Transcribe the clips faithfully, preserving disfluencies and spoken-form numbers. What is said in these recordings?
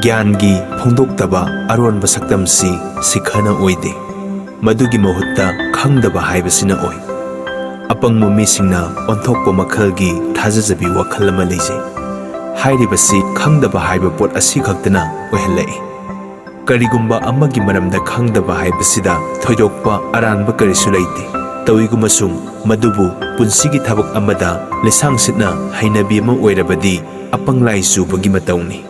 ꯒ꯭ꯌꯥꯟꯒꯤ ꯐꯣꯡꯗꯣꯛꯇꯕ ꯑꯔꯣꯟꯕ ꯁꯛꯇꯝꯁꯤ ꯁꯤꯈꯅ ꯑꯣꯏꯗꯦ꯫ ꯃꯗꯨꯒꯤ ꯃꯍꯨꯠꯇ ꯈꯪꯗꯕ ꯍꯥꯏꯕꯁꯤꯅ ꯑꯣꯏ꯫ ꯑꯄꯪꯕ ꯃꯤꯁꯤꯡꯅ ꯑꯣꯟꯊꯣꯛꯄ ꯃꯈꯜꯒꯤ ꯊꯥꯖꯖꯕꯤ ꯋꯥꯈꯜ ꯑꯃ ꯂꯩꯖꯩ꯫ ꯍꯥꯏꯔꯤꯕꯁꯤ ꯈꯪꯗꯕ ꯍꯥꯏꯕ ꯄꯣꯠ ꯑꯁꯤ ꯈꯛꯇꯅ ꯑꯣꯏꯍꯜꯂꯛꯏ꯫ ꯀꯔꯤꯒꯨꯝꯕ ꯑꯃꯒꯤ ꯃꯔꯝꯗ ꯈꯪꯗꯕ ꯍꯥꯏꯕꯁꯤꯗ ꯊꯣꯏꯗꯣꯛꯄ ꯑꯔꯥꯟꯕ ꯀꯔꯤꯁꯨ ꯂꯩꯇꯦ꯫ ꯇꯧꯏꯒꯨꯝꯕꯁꯨꯡ ꯃꯗꯨꯕꯨ ꯄꯨꯟꯁꯤꯒꯤ ꯊꯕꯛ ꯑꯃꯗ ꯂꯤꯁꯥꯡꯁꯤꯠꯅ ꯍꯩꯅꯕꯤ ꯑꯃ ꯑꯣꯏꯔꯕꯗꯤ ꯑꯄꯪ ꯂꯥꯏ ꯆꯨꯕꯒꯤ ꯃꯇꯧꯅꯤ꯫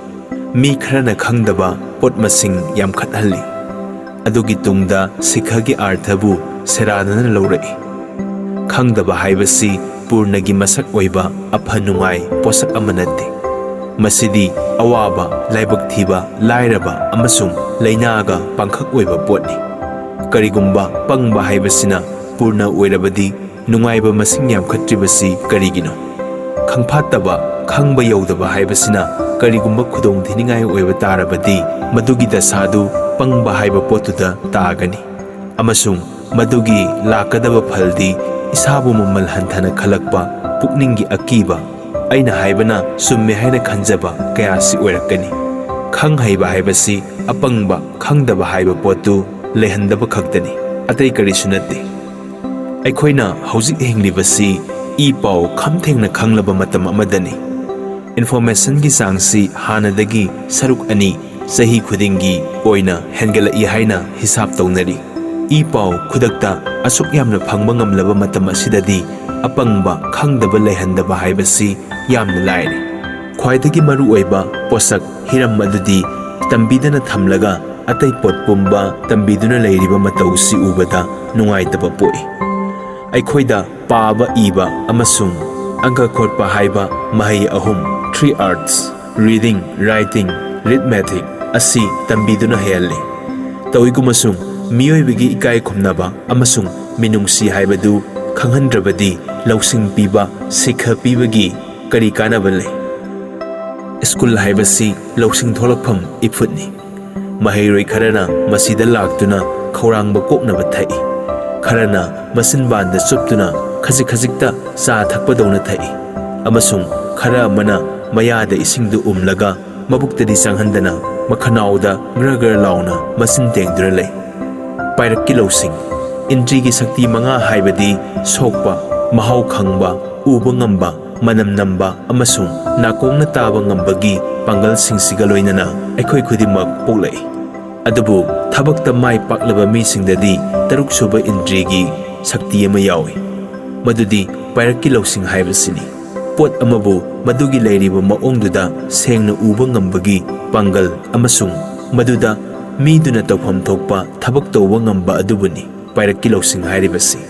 ꯃꯤ ꯈꯔꯅ ꯈꯪꯗꯕ ꯄꯣꯠ ꯃꯁꯤꯡ ꯌꯥꯝꯈꯠꯍꯜꯂꯤ꯫ ꯑꯗꯨꯒꯤ ꯇꯨꯡꯗ ꯁꯤꯈꯒꯤ ꯑꯥꯔꯊꯕꯨ ꯁꯦꯔꯥꯟꯅꯅ ꯂꯧꯔꯛꯏ꯫ ꯈꯪꯗꯕ ꯍꯥꯏꯕꯁꯤ ꯄꯨꯔꯅꯒꯤ ꯃꯁꯛ ꯑꯣꯏꯕ ꯑꯐ ꯅꯨꯡꯉꯥꯏ ꯄꯣꯠꯁꯛ ꯑꯃ ꯅꯠꯇꯦ꯫ ꯃꯁꯤꯗꯤ ꯑꯋꯥꯕ, ꯂꯥꯏꯕꯛ ꯊꯤꯕ, ꯂꯥꯏꯔꯕ ꯑꯃꯁꯨꯡ ꯂꯩꯅꯥꯒ ꯄꯥꯡꯈꯛ ꯑꯣꯏꯕ ꯄꯣꯠꯅꯤ꯫ ꯀꯔꯤꯒꯨꯝꯕ ꯄꯪꯕ ꯍꯥꯏꯕꯁꯤꯅ ꯄꯨꯔꯅ ꯑꯣꯏꯔꯕꯗꯤ ꯅꯨꯡꯉꯥꯏꯕ ꯃꯁꯤꯡ ꯌꯥꯝꯈꯠꯇ꯭ꯔꯤꯕꯁꯤ ꯀꯔꯤꯒꯤꯅꯣ? ꯈꯪꯐꯥꯠꯇꯕ, ꯈꯪꯕ ꯌꯧꯗꯕ ꯍꯥꯏꯕꯁꯤꯅ ꯀꯔꯤꯒꯨꯝꯕ ꯈꯨꯗꯣꯡꯊꯤꯅꯤꯡꯉꯥꯏ ꯑꯣꯏꯕ ꯇꯥꯔꯕꯗꯤ ꯃꯗꯨꯒꯤ ꯗꯁꯥꯗꯨ ꯄꯪꯕ ꯍꯥꯏꯕ ꯄꯣꯠꯇꯨꯗ ꯇꯥꯒꯅꯤ꯫ ꯑꯃꯁꯨꯡ ꯃꯗꯨꯒꯤ ꯂꯥꯛꯀꯗꯕ ꯐꯜꯗꯤ ꯏꯁꯥꯕꯨ ꯃꯃꯜ ꯍꯟꯊꯅ ꯈꯜꯂꯛꯄ, ꯄꯨꯛꯅꯤꯡꯒꯤ ꯑꯀꯤꯕ, ꯑꯩꯅ ꯍꯥꯏꯕꯅ ꯆꯨꯝꯃꯦ ꯍꯥꯏꯅ ꯈꯟꯖꯕ ꯀꯌꯥꯁꯤ ꯑꯣꯏꯔꯛꯀꯅꯤ꯫ ꯈꯪ ꯍꯩꯕ ꯍꯥꯏꯕꯁꯤ ꯑꯄꯪꯕ, ꯈꯪꯗꯕ ꯍꯥꯏꯕ ꯄꯣꯠꯇꯨ ꯂꯩꯍꯟꯗꯕ ꯈꯛꯇꯅꯤ, ꯑꯇꯩ ꯀꯔꯤꯁꯨ ꯅꯠꯇꯦ꯫ ꯑꯩꯈꯣꯏꯅ ꯍꯧꯖꯤꯛ ꯍꯤꯡꯂꯤꯕꯁꯤ ꯏ ꯄꯥꯎ ꯈꯝ ꯊꯦꯡꯅ ꯈꯪꯂꯕ ꯃꯇꯝ ꯑꯃꯗꯅꯤ꯫ ꯏꯟꯐꯣꯔꯃꯦꯁꯟꯒꯤ ꯆꯥꯡꯁꯤ ꯍꯥꯟꯅꯗꯒꯤ ꯁꯔꯨꯛ ꯑꯅꯤ ꯆꯍꯤ ꯈꯨꯗꯤꯡꯒꯤ ꯑꯣꯏꯅ ꯍꯦꯟꯒꯠꯂꯛꯏ ꯍꯥꯏꯅ ꯍꯤꯁꯥꯞ ꯇꯧꯅꯔꯤ꯫ ꯏ ꯄꯥꯎ ꯈꯨꯗꯛꯇ ꯑꯁꯨꯛ ꯌꯥꯝꯅ ꯐꯪꯕ ꯉꯝꯂꯕ ꯃꯇꯝ ꯑꯁꯤꯗꯗꯤ ꯑꯄꯪꯕ, ꯈꯪꯗꯕ ꯂꯩꯍꯟꯗꯕ ꯍꯥꯏꯕꯁꯤ ꯌꯥꯝꯅ ꯂꯥꯏꯔꯦ꯫ ꯈ꯭ꯋꯥꯏꯗꯒꯤ ꯃꯔꯨꯑꯣꯏꯕ ꯄꯣꯠꯁꯛ ꯍꯤꯔꯝ ꯑꯗꯨꯗꯤ ꯇꯝꯕꯤꯗꯅ ꯊꯝꯂꯒ ꯑꯇꯩ ꯄꯣꯠ ꯄꯨꯝꯕ ꯇꯝꯕꯤꯗꯨꯅ ꯂꯩꯔꯤꯕ ꯃꯇꯧꯁꯤ ꯎꯕꯗ ꯅꯨꯡꯉꯥꯏꯇꯕ ꯄꯣꯛꯏ꯫ ꯑꯩꯈꯣꯏꯗ ꯄꯥꯕ, ꯏꯕ ꯑꯃꯁꯨꯡ ꯑꯪꯀ ꯈꯣꯠꯄ ꯍꯥꯏꯕ ꯃꯍꯩ ꯑꯍꯨꯝ, three arts, reading, writing, arithmetic, ꯑꯁꯤ ꯇꯝꯕꯤꯗꯨꯅ ꯍꯩꯍꯜꯂꯤ꯫ ꯇꯧꯏꯒꯨꯝꯕꯁꯨꯡ ꯃꯤꯑꯣꯏꯕꯒꯤ ꯏꯀꯥꯏ ꯈꯨꯝꯅꯕ ꯑꯃꯁꯨꯡ ꯃꯤꯅꯨꯡꯁꯤ ꯍꯥꯏꯕꯗꯨ ꯈꯪꯍꯟꯗ꯭ꯔꯕꯗꯤ ꯂꯧꯁꯤꯡ ꯄꯤꯕ, ꯁꯤꯈ ꯄꯤꯕꯒꯤ ꯀꯔꯤ ꯀꯥꯟꯅꯕ ꯂꯩ? ꯁ꯭ꯀꯨꯜ ꯍꯥꯏꯕꯁꯤ ꯂꯧꯁꯤꯡ ꯊꯣꯛꯂꯛꯐꯝ ꯏꯐꯨꯠꯅꯤ꯫ ꯃꯍꯩꯔꯣꯏ ꯈꯔꯅ ꯃꯁꯤꯗ ꯂꯥꯛꯇꯨꯅ ꯈꯧꯔꯥꯡꯕ ꯀꯣꯛꯅꯕ ꯊꯛꯏ꯫ ꯈꯔꯅ ꯃꯆꯤꯟꯕꯥꯟꯗ ꯆꯨꯞꯇꯨꯅ ꯈꯖꯤꯛ ꯈꯖꯤꯛꯇ ꯆꯥ ꯊꯛꯄꯗꯧꯅ ꯊꯛꯏ꯫ ꯑꯃꯁꯨꯡ ꯈꯔ ꯑꯃꯅ ꯃꯌꯥꯗ ꯏꯁꯤꯡꯗꯨ ꯎꯝꯂꯒ ꯃꯕꯨꯛꯇꯗꯤ ꯆꯪꯍꯟꯗꯅ ꯃꯈꯅꯥꯎꯗ ꯒ꯭ꯔ ꯒ꯭ꯔ ꯂꯥꯎꯅ ꯃꯆꯤꯟ ꯇꯦꯡꯗꯨꯅ ꯂꯩ꯫ ꯄꯥꯏꯔꯛꯀꯤ ꯂꯧꯁꯤꯡ꯫ ꯏꯟꯗ꯭ꯔꯤꯒꯤ ꯁꯛꯇꯤ ꯃꯉꯥ ꯍꯥꯏꯕꯗꯤ ꯁꯣꯛꯄ, ꯃꯍꯥꯎ ꯈꯪꯕ, ꯎꯕ ꯉꯝꯕ, ꯃꯅꯝ ꯅꯝꯕ ꯑꯃꯁꯨꯡ ꯅꯥꯀꯣꯡꯅ ꯇꯥꯕ ꯉꯝꯕꯒꯤ ꯄꯥꯡꯒꯜꯁꯤꯡꯁꯤꯒ ꯂꯣꯏꯅꯅ ꯑꯩꯈꯣꯏ ꯈꯨꯗꯤꯡꯃꯛ ꯄꯣꯛꯂꯛꯏ꯫ ꯑꯗꯨꯕꯨ ꯊꯕꯛꯇ ꯃꯥꯏ ꯄꯥꯛꯂꯕ ꯃꯤꯁꯤꯡꯗꯗꯤ ꯇꯔꯨꯛꯁꯨꯕ ꯏꯟꯗ꯭ꯔꯤꯒꯤ ꯁꯛꯇꯤ ꯑꯃ ꯌꯥꯎꯏ꯫ ꯃꯗꯨꯗꯤ ꯄꯥꯏꯔꯛꯀꯤ ꯂꯧꯁꯤꯡ ꯍꯥꯏꯕꯁꯤꯅꯤ꯫ ꯄꯣꯠ ꯑꯃꯕꯨ ꯃꯗꯨꯒꯤ ꯂꯩꯔꯤꯕ ꯃꯑꯣꯡꯗꯨꯗ ꯁꯦꯡꯅ ꯎꯕ ꯉꯝꯕꯒꯤ ꯄꯥꯡꯒꯜ ꯑꯃꯁꯨꯡ ꯃꯗꯨꯗ ꯃꯤꯗꯨꯅ ꯇꯧꯐꯝ ꯊꯣꯛꯄ ꯊꯕꯛ ꯇꯧꯕ ꯉꯝꯕ ꯑꯗꯨꯕꯨꯅꯤ ꯄꯥꯏꯔꯛꯀꯤ ꯂꯧꯁꯤꯡ ꯍꯥꯏꯔꯤꯕꯁꯤ꯫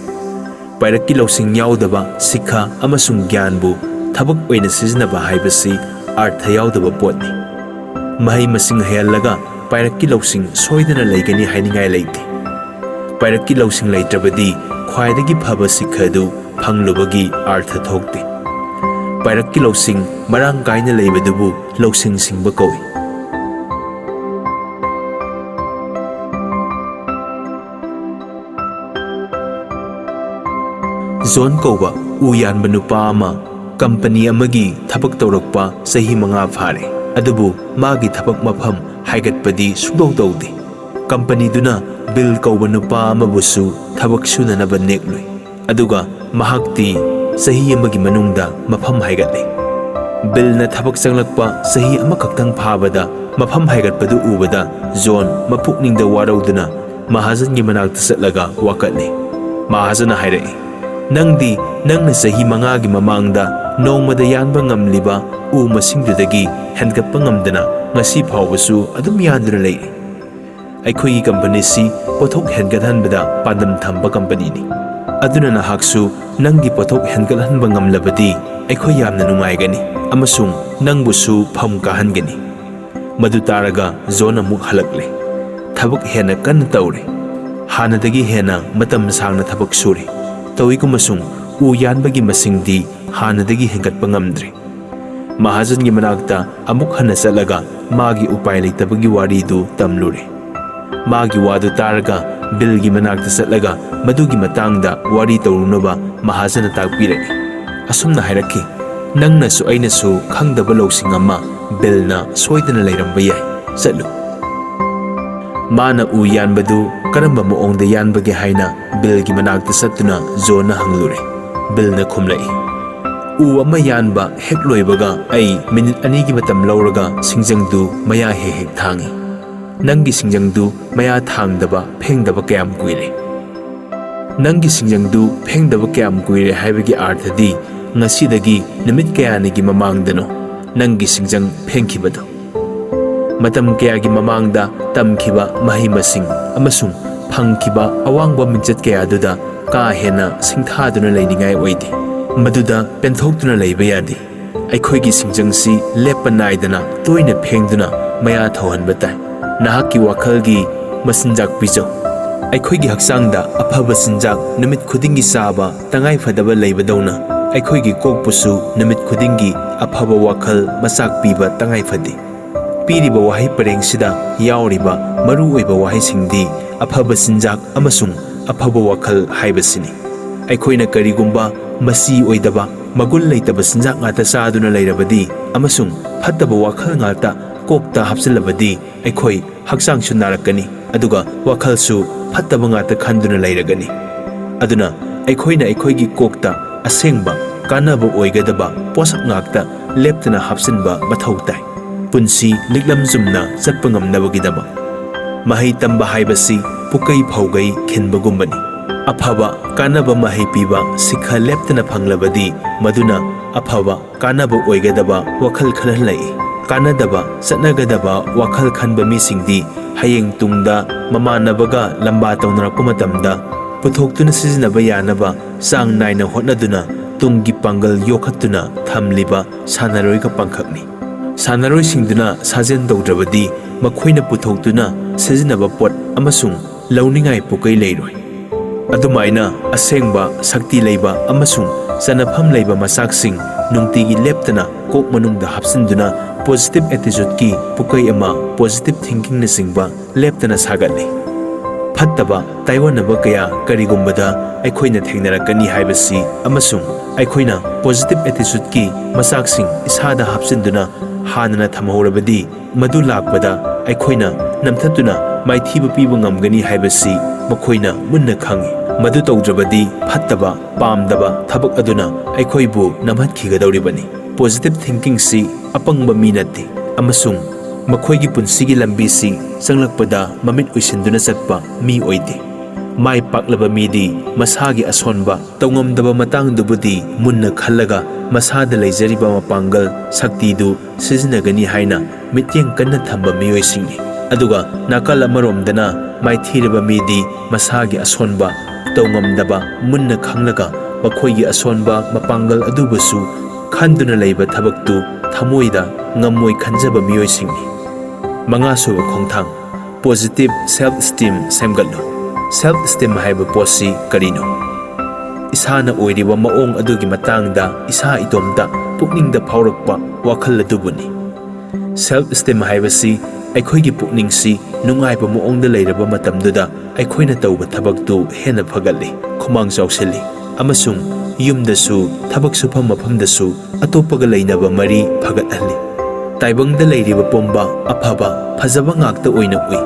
ꯄꯥꯏꯔꯛꯀꯤ ꯂꯧꯁꯤꯡ ꯌꯥꯎꯗꯕ ꯁꯤꯈꯥ ꯑꯃꯁꯨꯡ ꯒ꯭ꯌꯥꯟꯕꯨ ꯊꯕꯛ ꯑꯣꯏꯅ ꯁꯤꯖꯤꯟꯅꯕ ꯍꯥꯏꯕꯁꯤ ꯑꯔꯊ ꯌꯥꯎꯗꯕ ꯄꯣꯠꯅꯤ꯫ ꯃꯍꯩ ꯃꯁꯤꯡ ꯍꯩꯍꯜꯂꯒ ꯄꯥꯏꯔꯛꯀꯤ ꯂꯧꯁꯤꯡ ꯁꯣꯏꯗꯅ ꯂꯩꯒꯅꯤ ꯍꯥꯏꯅꯤꯡꯉꯥꯏ ꯂꯩꯇꯦ꯫ ꯄꯥꯏꯔꯛꯀꯤ ꯂꯧꯁꯤꯡ ꯂꯩꯇ꯭ꯔꯕꯗꯤ ꯈ꯭ꯋꯥꯏꯗꯒꯤ ꯐꯕ ꯁꯤꯈꯥ ꯑꯗꯨ ꯐꯪꯂꯨꯕꯒꯤ ꯑꯔꯊ ꯊꯣꯛꯇꯦ꯫ ꯄꯥꯏꯔꯛꯀꯤ ꯂꯧꯁꯤꯡ ꯃꯔꯥꯡ ꯀꯥꯏꯅ ꯂꯩꯕꯗꯨꯕꯨ ꯂꯧꯁꯤꯡ ꯁꯤꯡꯕ ꯀꯧꯏ꯫ ꯖꯣꯟ ꯀꯧꯕ ꯎ ꯌꯥꯟꯕ ꯅꯨꯄꯥ ꯑꯃ ꯀꯝꯄꯅꯤ ꯑꯃꯒꯤ ꯊꯕꯛ ꯇꯧꯔꯛꯄ ꯆꯍꯤ ꯃꯉꯥ ꯐꯥꯔꯦ꯫ ꯑꯗꯨꯕꯨ ꯃꯥꯒꯤ ꯊꯕꯛ ꯃꯐꯝ ꯍꯥꯏꯒꯠꯄꯗꯤ ꯁꯨꯡꯇꯧ ꯇꯧꯗꯦ꯫ ꯀꯝꯄꯅꯤꯗꯨꯅ ꯕꯤꯜ ꯀꯧꯕ ꯅꯨꯄꯥ ꯑꯃꯕꯨꯁꯨ ꯊꯕꯛ ꯁꯨꯅꯅꯕ ꯅꯦꯛꯂꯨꯏ꯫ ꯑꯗꯨꯒ ꯃꯍꯥꯛꯇꯤ ꯆꯍꯤ ꯑꯃꯒꯤ ꯃꯅꯨꯡꯗ ꯃꯐꯝ ꯍꯥꯏꯒꯠꯂꯦ꯫ ꯕꯤꯜꯅ ꯊꯕꯛ ꯆꯪꯂꯛꯄ ꯆꯍꯤ ꯑꯃꯈꯛꯇꯪ ꯐꯥꯕꯗ ꯃꯐꯝ ꯍꯥꯏꯒꯠꯄꯗꯨ ꯎꯕꯗ ꯖꯣꯟ ꯃꯄꯨꯛꯅꯤꯡꯗ ꯋꯥꯔꯧꯗꯨꯅ ꯃꯍꯥꯖꯟꯒꯤ ꯃꯅꯥꯛꯇ ꯆꯠꯂꯒ ꯋꯥꯀꯠꯂꯦ꯫ ꯃꯍꯥꯖꯟꯅ ꯍꯥꯏꯔꯛꯏ, "ꯅꯪꯗꯤ ꯅꯪꯅ ꯆꯍꯤ ꯃꯉꯥꯒꯤ ꯃꯃꯥꯡꯗ ꯅꯣꯡꯃꯗ ꯌꯥꯟꯕ ꯉꯝꯂꯤꯕ ꯎ ꯃꯁꯤꯡꯗꯨꯗꯒꯤ ꯍꯦꯟꯒꯠꯄ ꯉꯝꯗꯅ ꯉꯁꯤ ꯐꯥꯎꯕꯁꯨ ꯑꯗꯨꯝ ꯌꯥꯟꯗꯨꯅ ꯂꯩꯔꯤ꯫ ꯑꯩꯈꯣꯏꯒꯤ ꯀꯝꯄꯅꯤꯁꯤ ꯄꯣꯠꯊꯣꯛ ꯍꯦꯟꯒꯠꯍꯟꯕꯗ ꯄꯥꯟꯗꯝ ꯊꯝꯕ ꯀꯝꯄꯅꯤꯅꯤ꯫ ꯑꯗꯨꯅ ꯅꯍꯥꯛꯁꯨ ꯅꯪꯒꯤ ꯄꯣꯠꯊꯣꯛ ꯍꯦꯟꯒꯠꯍꯟꯕ ꯉꯝꯂꯕꯗꯤ ꯑꯩꯈꯣꯏ ꯌꯥꯝꯅ ꯅꯨꯡꯉꯥꯏꯒꯅꯤ ꯑꯃꯁꯨꯡ ꯅꯪꯕꯨꯁꯨ ꯐꯝ ꯀꯥꯍꯟꯒꯅꯤ꯫" ꯃꯗꯨ ꯇꯥꯔꯒ ꯖꯣꯟ ꯑꯃꯨꯛ ꯍꯜꯂꯛꯂꯦ꯫ ꯊꯕꯛ ꯍꯦꯟꯅ ꯀꯟꯅ ꯇꯧꯔꯦ꯫ ꯍꯥꯟꯅꯗꯒꯤ ꯍꯦꯟꯅ ꯃꯇꯝ ꯁꯥꯡꯅ ꯊꯕꯛ ꯁꯨꯔꯦ꯫ ꯇꯧꯏꯒꯨꯝꯕꯁꯨꯡ ꯎ ꯌꯥꯟꯕꯒꯤ ꯃꯁꯤꯡꯗꯤ ꯍꯥꯟꯅꯗꯒꯤ ꯍꯦꯟꯒꯠꯄ ꯉꯝꯗ꯭ꯔꯦ꯫ ꯃꯍꯥꯖꯟꯒꯤ ꯃꯅꯥꯛꯇ ꯑꯃꯨꯛ ꯍꯟꯅ ꯆꯠꯂꯒ ꯃꯥꯒꯤ ꯎꯄꯥꯏ ꯂꯩꯇꯕꯒꯤ ꯋꯥꯔꯤꯗꯨ ꯇꯝꯂꯨꯔꯦ꯫ ꯃꯥꯒꯤ ꯋꯥꯗꯨ ꯇꯥꯔꯒ ꯕꯤꯜꯒꯤ ꯃꯅꯥꯛꯇ ꯆꯠꯂꯒ ꯃꯗꯨꯒꯤ ꯃꯇꯥꯡꯗ ꯋꯥꯔꯤ ꯇꯧꯔꯨꯅꯕ ꯃꯍꯥꯖꯟꯅ ꯇꯥꯛꯄꯤꯔꯛꯏ꯫ ꯑꯁꯨꯝꯅ ꯍꯥꯏꯔꯛꯈꯤ, "ꯅꯪꯅꯁꯨ ꯑꯩꯅꯁꯨ ꯈꯪꯗꯕ ꯂꯧꯁꯤꯡ ꯑꯃ ꯕꯤꯜꯅ ꯁꯣꯏꯗꯅ ꯂꯩꯔꯝꯕ ꯌꯥꯏ꯫ ꯆꯠꯂꯨ꯫ ꯃꯥꯅ ꯎ ꯌꯥꯟꯕꯗꯨ ꯀꯔꯝꯕ ꯃꯑꯣꯡꯗ ꯌꯥꯟꯕꯒꯦ ꯍꯥꯏꯅ ꯕꯤꯜꯒꯤ ꯃꯅꯥꯛꯇ ꯆꯠꯇꯨꯅ ꯖꯣꯟꯅ ꯍꯪꯂꯨꯔꯦ꯫ ꯕꯤꯜꯅ ꯈꯨꯝꯂꯛꯏ, "ꯎ ꯑꯃ ꯌꯥꯟꯕ ꯍꯦꯛ ꯂꯣꯏꯕꯒ ꯑꯩ ꯃꯤꯅꯤꯠ ꯑꯅꯤꯒꯤ ꯃꯇꯝ ꯂꯧꯔꯒ ꯁꯤꯡꯖꯪꯗꯨ ꯃꯌꯥ ꯍꯦꯛ ꯍꯦꯛ ꯊꯥꯡꯏ꯫ ꯅꯪꯒꯤ ꯁꯤꯡꯖꯪꯗꯨ ꯃꯌꯥ ꯊꯥꯡꯗꯕ, ꯐꯦꯡꯗꯕ ꯀꯌꯥꯝ ꯀꯨꯏꯔꯦ?" "ꯅꯪꯒꯤ ꯁꯤꯡꯖꯪꯗꯨ ꯐꯦꯡꯗꯕ ꯀꯌꯥꯝ ꯀꯨꯏꯔꯦ ꯍꯥꯏꯕꯒꯤ ꯑꯥꯔꯊꯗꯤ ꯉꯁꯤꯗꯒꯤ ꯅꯨꯃꯤꯠ ꯀꯌꯥꯅꯤꯒꯤ ꯃꯃꯥꯡꯗꯅꯣ ꯅꯪꯒꯤ ꯁꯤꯡꯖꯪ ꯐꯦꯡꯈꯤꯕꯗꯣ꯫ ꯃꯇꯝ ꯀꯌꯥꯒꯤ ꯃꯃꯥꯡꯗ ꯇꯝꯈꯤꯕ ꯃꯍꯩ ꯃꯁꯤꯡ ꯑꯃꯁꯨꯡ ꯐꯪꯈꯤꯕ ꯑꯋꯥꯡꯕ ꯃꯤꯡꯆꯠ ꯀꯌꯥꯗꯨꯗ ꯀꯥ ꯍꯦꯟꯅ ꯁꯤꯡꯊꯥꯗꯨꯅ ꯂꯩꯅꯤꯡꯉꯥꯏ ꯑꯣꯏꯗꯦ꯫ ꯃꯗꯨꯗ ꯄꯦꯟꯊꯣꯛꯇꯨꯅ ꯂꯩꯕ ꯌꯥꯗꯦ꯫ ꯑꯩꯈꯣꯏꯒꯤ ꯁꯤꯡꯖꯪꯁꯤ ꯂꯦꯞꯄ ꯅꯥꯏꯗꯅ ꯇꯣꯏꯅ ꯐꯦꯡꯗꯨꯅ ꯃꯌꯥ ꯊꯧꯍꯟꯕ ꯇꯥꯏ꯫ ꯅꯍꯥꯛꯀꯤ ꯋꯥꯈꯜꯒꯤ ꯃꯆꯤꯟꯖꯥꯛ ꯄꯤꯖꯧ꯫ ꯑꯩꯈꯣꯏꯒꯤ ꯍꯛꯆꯥꯡꯗ ꯑꯐꯕ ꯆꯤꯟꯖꯥꯛ ꯅꯨꯃꯤꯠ ꯈꯨꯗꯤꯡꯒꯤ ꯆꯥꯕ ꯇꯉꯥꯏ ꯐꯗꯕ ꯂꯩꯕꯗꯧꯅ, ꯑꯩꯈꯣꯏꯒꯤ ꯀꯣꯛꯄꯨꯁꯨ ꯅꯨꯃꯤꯠ ꯈꯨꯗꯤꯡꯒꯤ ꯑꯐꯕ ꯋꯥꯈꯜ ꯃꯆꯥꯛ ꯄꯤꯕ ꯇꯉꯥꯏ ꯐꯗꯦ꯫ ꯄꯤꯔꯤꯕ ꯋꯥꯍꯩ ꯄꯔꯦꯡꯁꯤꯗ ꯌꯥꯎꯔꯤꯕ ꯃꯔꯨꯑꯣꯏꯕ ꯋꯥꯍꯩꯁꯤꯡꯗꯤ ꯑꯐꯕ ꯆꯤꯟꯖꯥꯛ ꯑꯃꯁꯨꯡ ꯑꯐꯕ ꯋꯥꯈꯜ ꯍꯥꯏꯕꯁꯤꯅꯤ꯫ ꯑꯩꯈꯣꯏꯅ ꯀꯔꯤꯒꯨꯝꯕ ꯃꯆꯤ ꯑꯣꯏꯗꯕ, ꯃꯒꯨꯟ ꯂꯩꯇꯕ ꯆꯤꯟꯖꯥꯛ ꯉꯥꯛꯇ ꯆꯥꯗꯨꯅ ꯂꯩꯔꯕꯗꯤ ꯑꯃꯁꯨꯡ ꯐꯠꯇꯕ ꯋꯥꯈꯜ ꯉꯥꯛꯇ ꯀꯣꯛꯇ ꯍꯥꯞꯆꯤꯜꯂꯕꯗꯤ, ꯑꯩꯈꯣꯏ ꯍꯛꯆꯥꯡꯁꯨ ꯅꯥꯔꯛꯀꯅꯤ, ꯑꯗꯨꯒ ꯋꯥꯈꯜꯁꯨ ꯐꯠꯇꯕ ꯉꯥꯛꯇ ꯈꯟꯗꯨꯅ ꯂꯩꯔꯒꯅꯤ꯫ ꯑꯗꯨꯅ ꯑꯩꯈꯣꯏꯅ ꯑꯩꯈꯣꯏꯒꯤ ꯀꯣꯛꯇ ꯑꯁꯦꯡꯕ, ꯀꯥꯟꯅꯕ ꯑꯣꯏꯒꯗꯕ ꯄꯣꯠꯁꯛ ꯉꯥꯛꯇ ꯂꯦꯞꯇꯅ ꯍꯥꯞꯆꯤꯟꯕ ꯃꯊꯧ ꯇꯥꯏ, ꯄꯨꯟꯁꯤ ꯂꯤꯛꯂꯝ ꯆꯨꯝꯅ ꯆꯠꯄ ꯉꯝꯅꯕꯒꯤꯗꯃꯛ꯫ ꯃꯍꯩ ꯇꯝꯕ ꯍꯥꯏꯕꯁꯤ ꯄꯨꯀꯩ ꯐꯧꯒꯩ ꯈꯤꯟꯕꯒꯨꯝꯕꯅꯤ꯫ ꯑꯐꯕ, ꯀꯥꯟꯅꯕ ꯃꯍꯩ ꯄꯤꯕ ꯁꯤꯈ ꯂꯦꯞꯇꯅ ꯐꯪꯂꯕꯗꯤ, ꯃꯗꯨꯅ ꯑꯐꯕ, ꯀꯥꯟꯅꯕ ꯑꯣꯏꯒꯗꯕ ꯋꯥꯈꯜ ꯈꯜꯍꯜꯂꯛꯏ꯫ ꯀꯥꯟꯅꯗꯕ, ꯆꯠꯅꯒꯗꯕ ꯋꯥꯈꯜ ꯈꯟꯕ ꯃꯤꯁꯤꯡꯗꯤ ꯍꯌꯦꯡ ꯇꯨꯡꯗ ꯃꯃꯥꯟꯅꯕꯒ ꯂꯝꯕꯥ ꯇꯧꯅꯔꯛꯄ ꯃꯇꯝꯗ ꯄꯨꯊꯣꯛꯇꯨꯅ ꯁꯤꯖꯤꯟꯅꯕ ꯌꯥꯅꯕ ꯆꯥꯡ ꯅꯥꯏꯅ ꯍꯣꯠꯅꯗꯨꯅ ꯇꯨꯡꯒꯤ ꯄꯥꯡꯒꯜ ꯌꯣꯛꯈꯠꯇꯨꯅ ꯊꯝꯂꯤꯕ ꯁꯥꯟꯅꯔꯣꯏꯒ ꯄꯪꯈꯛꯅꯤ꯫ ꯁꯥꯟꯅꯔꯣꯏꯁꯤꯡꯗꯨꯅ ꯁꯥꯖꯦꯜ ꯇꯧꯗ꯭ꯔꯕꯗꯤ ꯃꯈꯣꯏꯅ ꯄꯨꯊꯣꯛꯇꯨꯅ ꯁꯤꯖꯤꯟꯅꯕ ꯄꯣꯠ ꯑꯃꯁꯨꯡ ꯂꯧꯅꯤꯡꯉꯥꯏ ꯄꯨꯀꯩ ꯂꯩꯔꯣꯏ꯫ ꯑꯗꯨꯃꯥꯏꯅ ꯑꯁꯦꯡꯕ, ꯁꯛꯇꯤ ꯂꯩꯕ ꯑꯃꯁꯨꯡ ꯆꯟꯅꯐꯝ ꯂꯩꯕ ꯃꯆꯥꯛꯁꯤꯡ ꯅꯨꯡꯇꯤꯒꯤ ꯂꯦꯞꯇꯅ ꯀꯣꯛ ꯃꯅꯨꯡꯗ ꯍꯥꯞꯆꯤꯟꯗꯨꯅ positive attitudeꯀꯤ ꯄꯨꯀꯩ ꯑꯃ, positive thinkingꯅꯆꯤꯡꯕ ꯂꯦꯞꯇꯅ ꯁꯥꯒꯠꯂꯤ꯫ ꯐꯠꯇꯕ ꯇꯥꯏꯑꯣꯟꯅꯕ ꯀꯌꯥ ꯀꯔꯤꯒꯨꯝꯕꯗ ꯑꯩꯈꯣꯏꯅ ꯊꯦꯡꯅꯔꯛꯀꯅꯤ ꯍꯥꯏꯕꯁꯤ ꯑꯃꯁꯨꯡ ꯑꯩꯈꯣꯏꯅ positive attitudeꯀꯤ ꯃꯆꯥꯛꯁꯤꯡ ꯏꯁꯥꯗ ꯍꯥꯞꯆꯤꯟꯗꯨꯅ ꯍꯥꯟꯅꯅ ꯊꯝꯍꯧꯔꯕꯗꯤ ꯃꯗꯨ ꯂꯥꯛꯄꯗ ꯑꯩꯈꯣꯏꯅ ꯅꯝꯊꯠꯇꯨꯅ ꯃꯥꯏꯊꯤꯕ ꯄꯤꯕ ꯉꯝꯒꯅꯤ ꯍꯥꯏꯕꯁꯤ ꯃꯈꯣꯏꯅ ꯃꯨꯟꯅ ꯈꯪꯏ꯫ ꯃꯗꯨ ꯇꯧꯗ꯭ꯔꯕꯗꯤ ꯐꯠꯇꯕ, ꯄꯥꯝꯗꯕ ꯊꯕꯛ ꯑꯗꯨꯅ ꯑꯩꯈꯣꯏꯕꯨ ꯅꯝꯍꯠꯈꯤꯒꯗꯧꯔꯤꯕꯅꯤ꯫ Positive thinkingꯁꯤ ꯑꯄꯪꯕ ꯃꯤ ꯅꯠꯇꯦ ꯑꯃꯁꯨꯡ ꯃꯈꯣꯏꯒꯤ ꯄꯨꯟꯁꯤꯒꯤ ꯂꯝꯕꯤꯁꯤ ꯆꯪꯂꯛꯄꯗ ꯃꯃꯤꯠ ꯎꯏꯁꯤꯟꯗꯨꯅ ꯆꯠꯄ ꯃꯤ ꯑꯣꯏꯗꯦ꯫ ꯃꯥꯏ ꯄꯥꯛꯂꯕ ꯃꯤꯗꯤ ꯃꯁꯥꯒꯤ ꯑꯁꯣꯟꯕ, ꯇꯧꯉꯝꯗꯕ ꯃꯇꯥꯡꯗꯨꯕꯨꯗꯤ ꯃꯨꯟꯅ ꯈꯜꯂꯒ ꯃꯁꯥꯗ ꯂꯩꯖꯔꯤꯕ ꯃꯄꯥꯡꯒꯜ, ꯁꯛꯇꯤꯗꯨ ꯁꯤꯖꯤꯟꯅꯒꯅꯤ ꯍꯥꯏꯅ ꯃꯤꯠꯌꯦꯡ ꯀꯟꯅ ꯊꯝꯕ ꯃꯤꯑꯣꯏꯁꯤꯡꯅꯤ꯫ ꯑꯗꯨꯒ ꯅꯥꯀꯜ ꯑꯃꯔꯣꯝꯗꯅ ꯃꯥꯏꯊꯤꯔꯕ ꯃꯤꯗꯤ ꯃꯁꯥꯒꯤ ꯑꯁꯣꯟꯕ, ꯇꯧꯉꯝꯗꯕ ꯃꯨꯟꯅ ꯈꯪꯂꯒ ꯃꯈꯣꯏꯒꯤ ꯑꯁꯣꯟꯕ ꯃꯄꯥꯡꯒꯜ ꯑꯗꯨꯕꯨꯁꯨ ꯈꯟꯗꯨꯅ ꯂꯩꯕ ꯊꯕꯛꯇꯨ ꯊꯃꯣꯏꯗ ꯉꯝꯃꯣꯏ ꯈꯟꯖꯕ ꯃꯤꯑꯣꯏꯁꯤꯡꯅꯤ꯫ ꯃꯉꯥꯁꯨꯕ ꯈꯣꯡꯊꯥꯡ, positive self esteem ꯁꯦꯝꯒꯠꯂꯨ꯫ Self esteem ꯍꯥꯏꯕ ꯄꯣꯠꯁꯤ ꯀꯔꯤꯅꯣ? ꯏꯁꯥꯅ ꯑꯣꯏꯔꯤꯕ ꯃꯑꯣꯡ ꯑꯗꯨꯒꯤ ꯃꯇꯥꯡꯗ ꯏꯁꯥ ꯏꯇꯣꯝꯇ ꯄꯨꯛꯅꯤꯡꯗ ꯐꯥꯎꯔꯛꯄ ꯋꯥꯈꯜ ꯑꯗꯨꯕꯨꯅꯤ꯫ Self esteem ꯍꯥꯏꯕꯁꯤ ꯑꯩꯈꯣꯏꯒꯤ ꯄꯨꯛꯅꯤꯡꯁꯤ ꯅꯨꯡꯉꯥꯏꯕ ꯃꯑꯣꯡꯗ ꯂꯩꯔꯕ ꯃꯇꯝꯗꯨꯗ ꯑꯩꯈꯣꯏꯅ ꯇꯧꯕ ꯊꯕꯛꯇꯨ ꯍꯦꯟꯅ ꯐꯒꯠꯂꯤ, ꯈꯨꯃꯥꯡ ꯆꯥꯎꯁꯤꯜꯂꯤ ꯑꯃꯁꯨꯡ ꯌꯨꯝꯗꯁꯨ, ꯊꯕꯛ ꯁꯨꯐꯝ ꯃꯐꯝꯗꯁꯨ ꯑꯇꯣꯞꯄꯒ ꯂꯩꯅꯕ ꯃꯔꯤ ꯐꯒꯠꯍꯜꯂꯤ꯫ ꯇꯥꯏꯕꯪꯗ ꯂꯩꯔꯤꯕ ꯄꯨꯝꯕ ꯑꯐꯕ, ꯐꯖꯕ ꯉꯥꯛꯇ ꯑꯣꯏꯅ ꯎꯏ꯫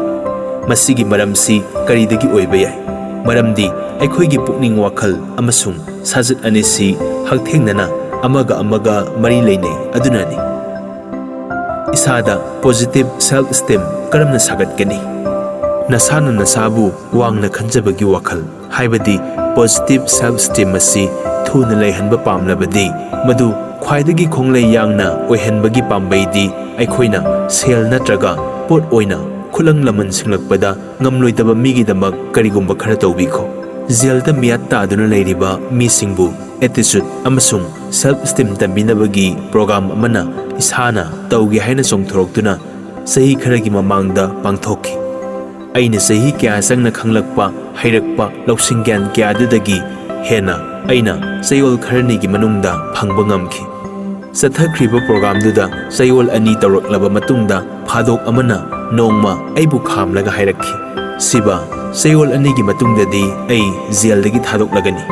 ꯃꯁꯤꯒꯤ ꯃꯔꯝꯁꯤ ꯀꯔꯤꯗꯒꯤ ꯑꯣꯏꯕ ꯌꯥꯏ? ꯃꯔꯝꯗꯤ ꯑꯩꯈꯣꯏꯒꯤ ꯄꯨꯛꯅꯤꯡ, ꯋꯥꯈꯜ ꯑꯃꯁꯨꯡ ꯁꯥꯖꯠ ꯑꯅꯤꯁꯤ ꯍꯛꯊꯦꯡꯅꯅ ꯑꯃꯒ ꯑꯃꯒ ꯃꯔꯤ ꯂꯩꯅꯩ ꯑꯗꯨꯅꯅꯤ꯫ ꯏꯁꯥꯗ positive self esteem ꯀꯔꯝꯅ ꯁꯥꯒꯠꯀꯅꯤ? ꯅꯁꯥꯅ ꯅꯁꯥꯕꯨ ꯋꯥꯡꯅ ꯈꯟꯖꯕꯒꯤ ꯋꯥꯈꯜ, ꯍꯥꯏꯕꯗꯤ positive self esteem ꯑꯁꯤ ꯊꯨꯅ ꯂꯩꯍꯟꯕ ꯄꯥꯝꯂꯕꯗꯤ, ꯃꯗꯨ ꯈ꯭ꯋꯥꯏꯗꯒꯤ ꯈꯣꯡꯂꯩ ꯌꯥꯡꯅ ꯑꯣꯏꯍꯟꯕꯒꯤ ꯄꯥꯝꯕꯩꯗꯤ ꯑꯩꯈꯣꯏꯅ ꯁꯦꯜ ꯅꯠꯇ꯭ꯔꯒ ꯄꯣꯠ ꯑꯣꯏꯅ ꯈꯨꯠꯂꯪ ꯂꯃꯟ ꯁꯤꯡꯂꯛꯄꯗ ꯉꯝꯂꯣꯏꯗꯕ ꯃꯤꯒꯤꯗꯃꯛ ꯀꯔꯤꯒꯨꯝꯕ ꯈꯔ ꯇꯧꯕꯤꯈꯣ꯫ ꯖꯦꯜꯗ ꯃꯤꯌꯥꯠ ꯇꯥꯗꯨꯅ ꯂꯩꯔꯤꯕ ꯃꯤꯁꯤꯡꯕꯨ attitude ꯑꯃꯁꯨꯡ self esteem ꯇꯝꯕꯤꯅꯕꯒꯤ program ꯑꯃꯅ ꯏꯁꯥꯅ ꯇꯧꯒꯦ ꯍꯥꯏꯅ ꯆꯣꯡꯊꯣꯔꯛꯇꯨꯅ ꯆꯍꯤ ꯈꯔꯒꯤ ꯃꯃꯥꯡꯗ ꯄꯥꯡꯊꯣꯛꯈꯤ꯫ ꯑꯩꯅ ꯆꯍꯤ ꯀꯌꯥ ꯆꯪꯅ ꯈꯪꯂꯛꯄ, ꯍꯩꯔꯛꯄ, ꯂꯧꯁꯤꯡ ꯒ꯭ꯌꯥꯟ ꯀꯌꯥꯗꯨꯗꯒꯤ ꯍꯦꯟꯅ ꯑꯩꯅ ꯆꯌꯣꯜ ꯈꯔꯅꯤꯒꯤ ꯃꯅꯨꯡꯗ ꯐꯪꯕ ꯉꯝꯈꯤ꯫ ꯆꯠꯊꯈ꯭ꯔꯤꯕ programꯗꯨꯗ ꯆꯌꯣꯜ ꯑꯅꯤ ꯇꯧꯔꯛꯂꯕ ꯃꯇꯨꯡꯗ ꯐꯥꯗꯣꯛ ꯑꯃꯅ ꯅꯣꯡꯃ ꯑꯩꯕꯨ ꯈꯥꯝꯂꯒ ꯍꯥꯏꯔꯛꯈꯤ, "ꯁꯤꯕ, ꯆꯌꯣꯜ ꯑꯅꯤꯒꯤ ꯃꯇꯨꯡꯗꯗꯤ ꯑꯩ ꯖꯦꯜꯗꯒꯤ ꯊꯥꯗꯣꯛꯂꯒꯅꯤ꯫"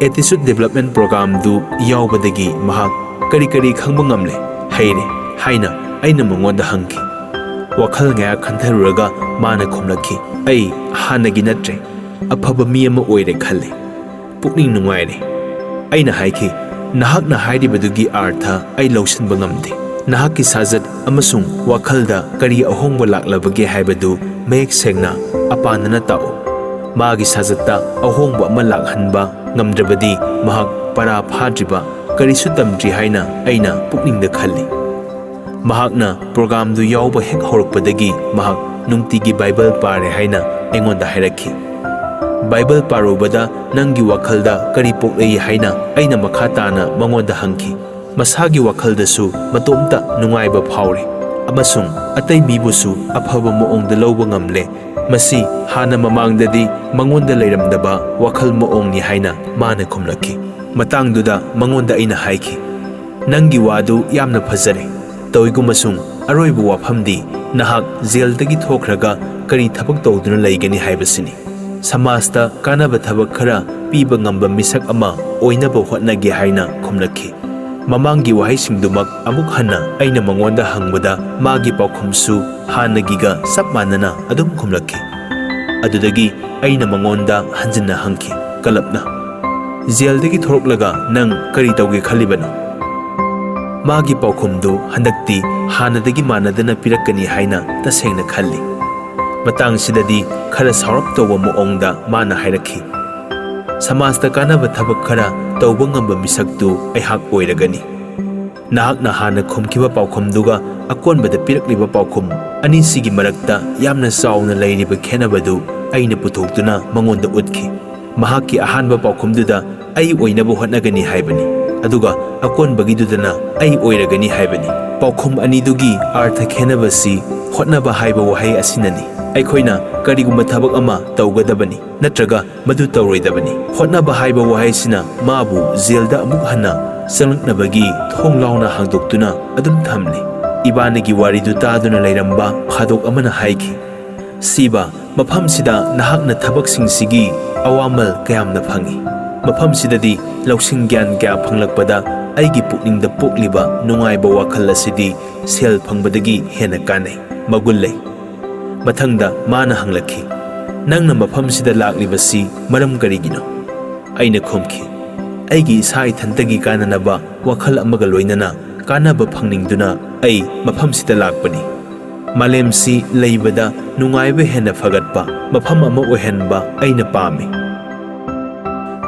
Attitude development programꯗꯨ ꯌꯥꯎꯕꯗꯒꯤ ꯃꯍꯥꯛ ꯀꯔꯤ ꯀꯔꯤ ꯈꯪꯕ ꯉꯝꯂꯦ, ꯍꯩꯔꯦ꯫ ꯍꯥꯏꯅ ꯑꯩꯅ ꯃꯉꯣꯟꯗ ꯍꯪꯈꯤ꯫ ꯋꯥꯈꯜ ꯉꯥꯏꯍꯥꯛ ꯈꯟꯊꯔꯨꯔꯒ ꯃꯥꯅ ꯈꯨꯝꯂꯛꯈꯤ, "ꯑꯩ ꯍꯥꯟꯅꯒꯤ ꯅꯠꯇ꯭ꯔꯦ, ꯑꯐꯕ ꯃꯤ ꯑꯃ ꯑꯣꯏꯔꯦ ꯈꯜꯂꯦ꯫ ꯄꯨꯛꯅꯤꯡ ꯅꯨꯡꯉꯥꯏꯔꯦ꯫" ꯑꯩꯅ ꯍꯥꯏꯈꯤ, "ꯅꯍꯥꯛꯅ ꯍꯥꯏꯔꯤꯕꯗꯨꯒꯤ ꯑꯥꯔꯊ ꯑꯩ ꯂꯧꯁꯤꯟꯕ ꯉꯝꯗꯦ꯫ ꯅꯍꯥꯛꯀꯤ ꯁꯥꯖꯠ ꯑꯃꯁꯨꯡ ꯋꯥꯈꯜꯗ ꯀꯔꯤ ꯑꯍꯣꯡꯕ ꯂꯥꯛꯂꯕꯒꯦ ꯍꯥꯏꯕꯗꯨ ꯃꯌꯦꯛ ꯁꯦꯡꯅ ꯑꯄꯥꯟꯗꯅ ꯇꯥꯛꯎ꯫" ꯃꯥꯒꯤ ꯁꯥꯖꯠꯇ ꯑꯍꯣꯡꯕ ꯑꯃ ꯂꯥꯛꯍꯟꯕ ꯉꯝꯗ꯭ꯔꯕꯗꯤ ꯃꯍꯥꯛ ꯄꯔꯥ ꯐꯥꯗ꯭ꯔꯤꯕ, ꯀꯔꯤꯁꯨ ꯇꯝꯗ꯭ꯔꯤ ꯍꯥꯏꯅ ꯑꯩꯅ ꯄꯨꯛꯅꯤꯡꯗ ꯈꯜꯂꯤ꯫ ꯃꯍꯥꯛꯅ ꯄ꯭ꯔꯣꯒ꯭ꯔꯥꯝꯗꯨ ꯌꯥꯎꯕ ꯍꯦꯛ ꯍꯧꯔꯛꯄꯗꯒꯤ ꯃꯍꯥꯛ ꯅꯨꯡꯇꯤꯒꯤ ꯕꯥꯏꯕꯜ ꯄꯥꯔꯦ ꯍꯥꯏꯅ ꯑꯩꯉꯣꯟꯗ ꯍꯥꯏꯔꯛꯈꯤ꯫ "ꯕꯥꯏꯕꯜ ꯄꯥꯔꯨꯕꯗ ꯅꯪꯒꯤ ꯋꯥꯈꯜꯗ ꯀꯔꯤ ꯄꯣꯛꯂꯛꯏ?" ꯍꯥꯏꯅ ꯑꯩꯅ ꯃꯈꯥ ꯇꯥꯅ ꯃꯉꯣꯟꯗ ꯍꯪꯈꯤ꯫ "ꯃꯁꯥꯒꯤ ꯋꯥꯈꯜꯗꯁꯨ ꯃꯇꯣꯝꯇ ꯅꯨꯡꯉꯥꯏꯕ ꯐꯥꯎꯔꯦ ꯑꯃꯁꯨꯡ ꯑꯇꯩ ꯃꯤꯕꯨꯁꯨ ꯑꯐꯕ ꯃꯑꯣꯡꯗ ꯂꯧꯕ ꯉꯝꯂꯦ꯫ ꯃꯁꯤ ꯍꯥꯟꯅ ꯃꯃꯥꯡꯗꯗꯤ ꯃꯉꯣꯟꯗ ꯂꯩꯔꯝꯗꯕ ꯋꯥꯈꯜ ꯃꯑꯣꯡꯅꯤ" ꯍꯥꯏꯅ ꯃꯥꯅ ꯈꯨꯝꯂꯛꯈꯤ꯫ ꯃꯇꯥꯡꯗꯨꯗ ꯃꯉꯣꯟꯗ ꯑꯩꯅ ꯍꯥꯏꯈꯤ, "ꯅꯪꯒꯤ ꯋꯥꯗꯨ ꯌꯥꯝꯅ ꯐꯖꯔꯦ꯫ ꯇꯧꯏꯒꯨꯝꯕꯁꯨꯡ ꯑꯔꯣꯏꯕ ꯋꯥꯐꯝꯗꯤ ꯅꯍꯥꯛ ꯖꯦꯜꯗꯒꯤ ꯊꯣꯛꯈ꯭ꯔꯒ ꯀꯔꯤ ꯊꯕꯛ ꯇꯧꯗꯨꯅ ꯂꯩꯒꯅꯤ ꯍꯥꯏꯕꯁꯤꯅꯤ꯫ ꯁꯃꯥꯖꯇ ꯀꯥꯟꯅꯕ ꯊꯕꯛ ꯈꯔ ꯄꯤꯕ ꯉꯝꯕ ꯃꯤꯁꯛ ꯑꯃ ꯑꯣꯏꯅꯕ ꯍꯣꯠꯅꯒꯦ" ꯍꯥꯏꯅ ꯈꯨꯝꯂꯛꯈꯤ꯫ ꯃꯃꯥꯡꯒꯤ ꯋꯥꯍꯩꯁꯤꯡꯗꯨꯃꯛ ꯑꯃꯨꯛ ꯍꯟꯅ ꯑꯩꯅ ꯃꯉꯣꯟꯗ ꯍꯪꯕꯗ ꯃꯥꯒꯤ ꯄꯥꯎꯈꯨꯝꯁꯨ ꯍꯥꯟꯅꯒꯤꯒ ꯆꯞ ꯃꯥꯟꯅꯅ ꯑꯗꯨꯝ ꯈꯨꯝꯂꯛꯈꯤ꯫ ꯑꯗꯨꯗꯒꯤ ꯑꯩꯅ ꯃꯉꯣꯟꯗ ꯍꯟꯖꯤꯟꯅ ꯍꯪꯈꯤ, ꯀꯂꯞꯅ, "ꯖꯦꯜꯗꯒꯤ ꯊꯣꯔꯛꯂꯒ ꯅꯪ ꯀꯔꯤ ꯇꯧꯒꯦ ꯈꯜꯂꯤꯕꯅꯣ?" ꯃꯥꯒꯤ ꯄꯥꯎꯈꯨꯝꯗꯨ ꯍꯟꯗꯛꯇꯤ ꯍꯥꯟꯅꯗꯒꯤ ꯃꯥꯟꯅꯗꯅ ꯄꯤꯔꯛꯀꯅꯤ ꯍꯥꯏꯅ ꯇꯁꯦꯡꯅ ꯈꯜꯂꯤ꯫ ꯃꯇꯥꯡꯁꯤꯗꯗꯤ ꯈꯔ ꯁꯥꯎꯔꯞ ꯇꯧꯕ ꯃꯑꯣꯡꯗ ꯃꯥꯅ ꯍꯥꯏꯔꯛꯈꯤ, "ꯁꯃꯥꯖꯇ ꯀꯥꯟꯅꯕ ꯊꯕꯛ ꯈꯔ ꯇꯧꯕ ꯉꯝꯕ ꯃꯤꯁꯛꯇꯨ ꯑꯩꯍꯥꯛ ꯑꯣꯏꯔꯒꯅꯤ꯫" ꯅꯍꯥꯛꯅ ꯍꯥꯟꯅ ꯈꯨꯝꯈꯤꯕ ꯄꯥꯎꯈꯨꯝꯗꯨꯒ ꯑꯀꯣꯟꯕꯗ ꯄꯤꯔꯛꯂꯤꯕ ꯄꯥꯎꯈꯨꯝ ꯑꯅꯤꯁꯤꯒꯤ ꯃꯔꯛꯇ ꯌꯥꯝꯅ ꯆꯥꯎꯅ ꯂꯩꯔꯤꯕ ꯈꯦꯠꯅꯕꯗꯨ ꯑꯩꯅ ꯄꯨꯊꯣꯛꯇꯨꯅ ꯃꯉꯣꯟꯗ ꯎꯠꯈꯤ꯫ ꯃꯍꯥꯛꯀꯤ ꯑꯍꯥꯟꯕ ꯄꯥꯎꯈꯨꯝꯗꯨꯗ "ꯑꯩ ꯑꯣꯏꯅꯕ ꯍꯣꯠꯅꯒꯅꯤ" ꯍꯥꯏꯕꯅꯤ, ꯑꯗꯨꯒ ꯑꯀꯣꯟꯕꯒꯤꯗꯨꯗꯅ "ꯑꯩ ꯑꯣꯏꯔꯒꯅꯤ" ꯍꯥꯏꯕꯅꯤ꯫ ꯄꯥꯎꯈꯨꯝ ꯑꯅꯤꯗꯨꯒꯤ ꯑꯥꯔꯊ ꯈꯦꯠꯅꯕꯁꯤ ꯍꯣꯠꯅꯕ ꯍꯥꯏꯕ ꯋꯥꯍꯩ ꯑꯁꯤꯅꯅꯤ꯫ ꯑꯩꯈꯣꯏꯅ ꯀꯔꯤꯒꯨꯝꯕ ꯊꯕꯛ ꯑꯃ ꯇꯧꯒꯗꯕꯅꯤ ꯅꯠꯇ꯭ꯔꯒ ꯃꯗꯨ ꯇꯧꯔꯣꯏꯗꯕꯅꯤ꯫ ꯍꯣꯠꯅꯕ ꯍꯥꯏꯕ ꯋꯥꯍꯩꯁꯤꯅ ꯃꯥꯕꯨ ꯖꯦꯜꯗ ꯑꯃꯨꯛ ꯍꯟꯅ ꯆꯪꯂꯛꯅꯕꯒꯤ ꯊꯣꯡ ꯂꯥꯎꯅ ꯍꯥꯡꯗꯣꯛꯇꯨꯅ ꯑꯗꯨꯝ ꯊꯝꯂꯤ꯫ ꯏꯕꯥꯅꯤꯒꯤ ꯋꯥꯔꯤꯗꯨ ꯇꯥꯗꯨꯅ ꯂꯩꯔꯝꯕ ꯐꯥꯗꯣꯛ ꯑꯃꯅ ꯍꯥꯏꯈꯤ, "ꯁꯤꯕ, ꯃꯐꯝꯁꯤꯗ ꯅꯍꯥꯛꯅ ꯊꯕꯛꯁꯤꯡꯁꯤꯒꯤ ꯑꯋꯥꯃꯜ ꯀꯌꯥꯝꯅ ꯐꯪꯏ꯫ ꯃꯐꯝꯁꯤꯗꯗꯤ ꯂꯧꯁꯤꯡ ꯒ꯭ꯌꯥꯟ ꯀꯌꯥ ꯐꯪꯂꯛꯄꯗ ꯑꯩꯒꯤ ꯄꯨꯛꯅꯤꯡꯗ ꯄꯣꯛꯂꯤꯕ ꯅꯨꯡꯉꯥꯏꯕ ꯋꯥꯈꯜ ꯑꯁꯤꯗꯤ ꯁꯦꯜ ꯐꯪꯕꯗꯒꯤ ꯍꯦꯟꯅ ꯀꯥꯟꯅꯩ, ꯃꯒꯨꯟ ꯂꯩ꯫ ꯃꯊꯪꯗ ꯃꯥꯅ ꯍꯪꯂꯛꯈꯤ, "ꯅꯪꯅ ꯃꯐꯝꯁꯤꯗ ꯂꯥꯛꯂꯤꯕꯁꯤ ꯃꯔꯝ ꯀꯔꯤꯒꯤꯅꯣ?" ꯑꯩꯅ ꯈꯨꯝꯈꯤ, "ꯑꯩꯒꯤ ꯏꯁꯥ ꯏꯊꯟꯇꯒꯤ ꯀꯥꯟꯅꯅꯕ ꯋꯥꯈꯜ ꯑꯃꯒ ꯂꯣꯏꯅꯅ ꯀꯥꯟꯅꯕ ꯐꯪꯅꯤꯡꯗꯨꯅ ꯑꯩ ꯃꯐꯝꯁꯤꯗ ꯂꯥꯛꯄꯅꯤ꯫ ꯃꯥꯂꯦꯝꯁꯤ ꯂꯩꯕꯗ ꯅꯨꯡꯉꯥꯏꯕ ꯍꯦꯟꯅ ꯐꯒꯠꯄ ꯃꯐꯝ ꯑꯃ ꯑꯣꯏꯍꯟꯕ ꯑꯩꯅ ꯄꯥꯝꯃꯤ꯫"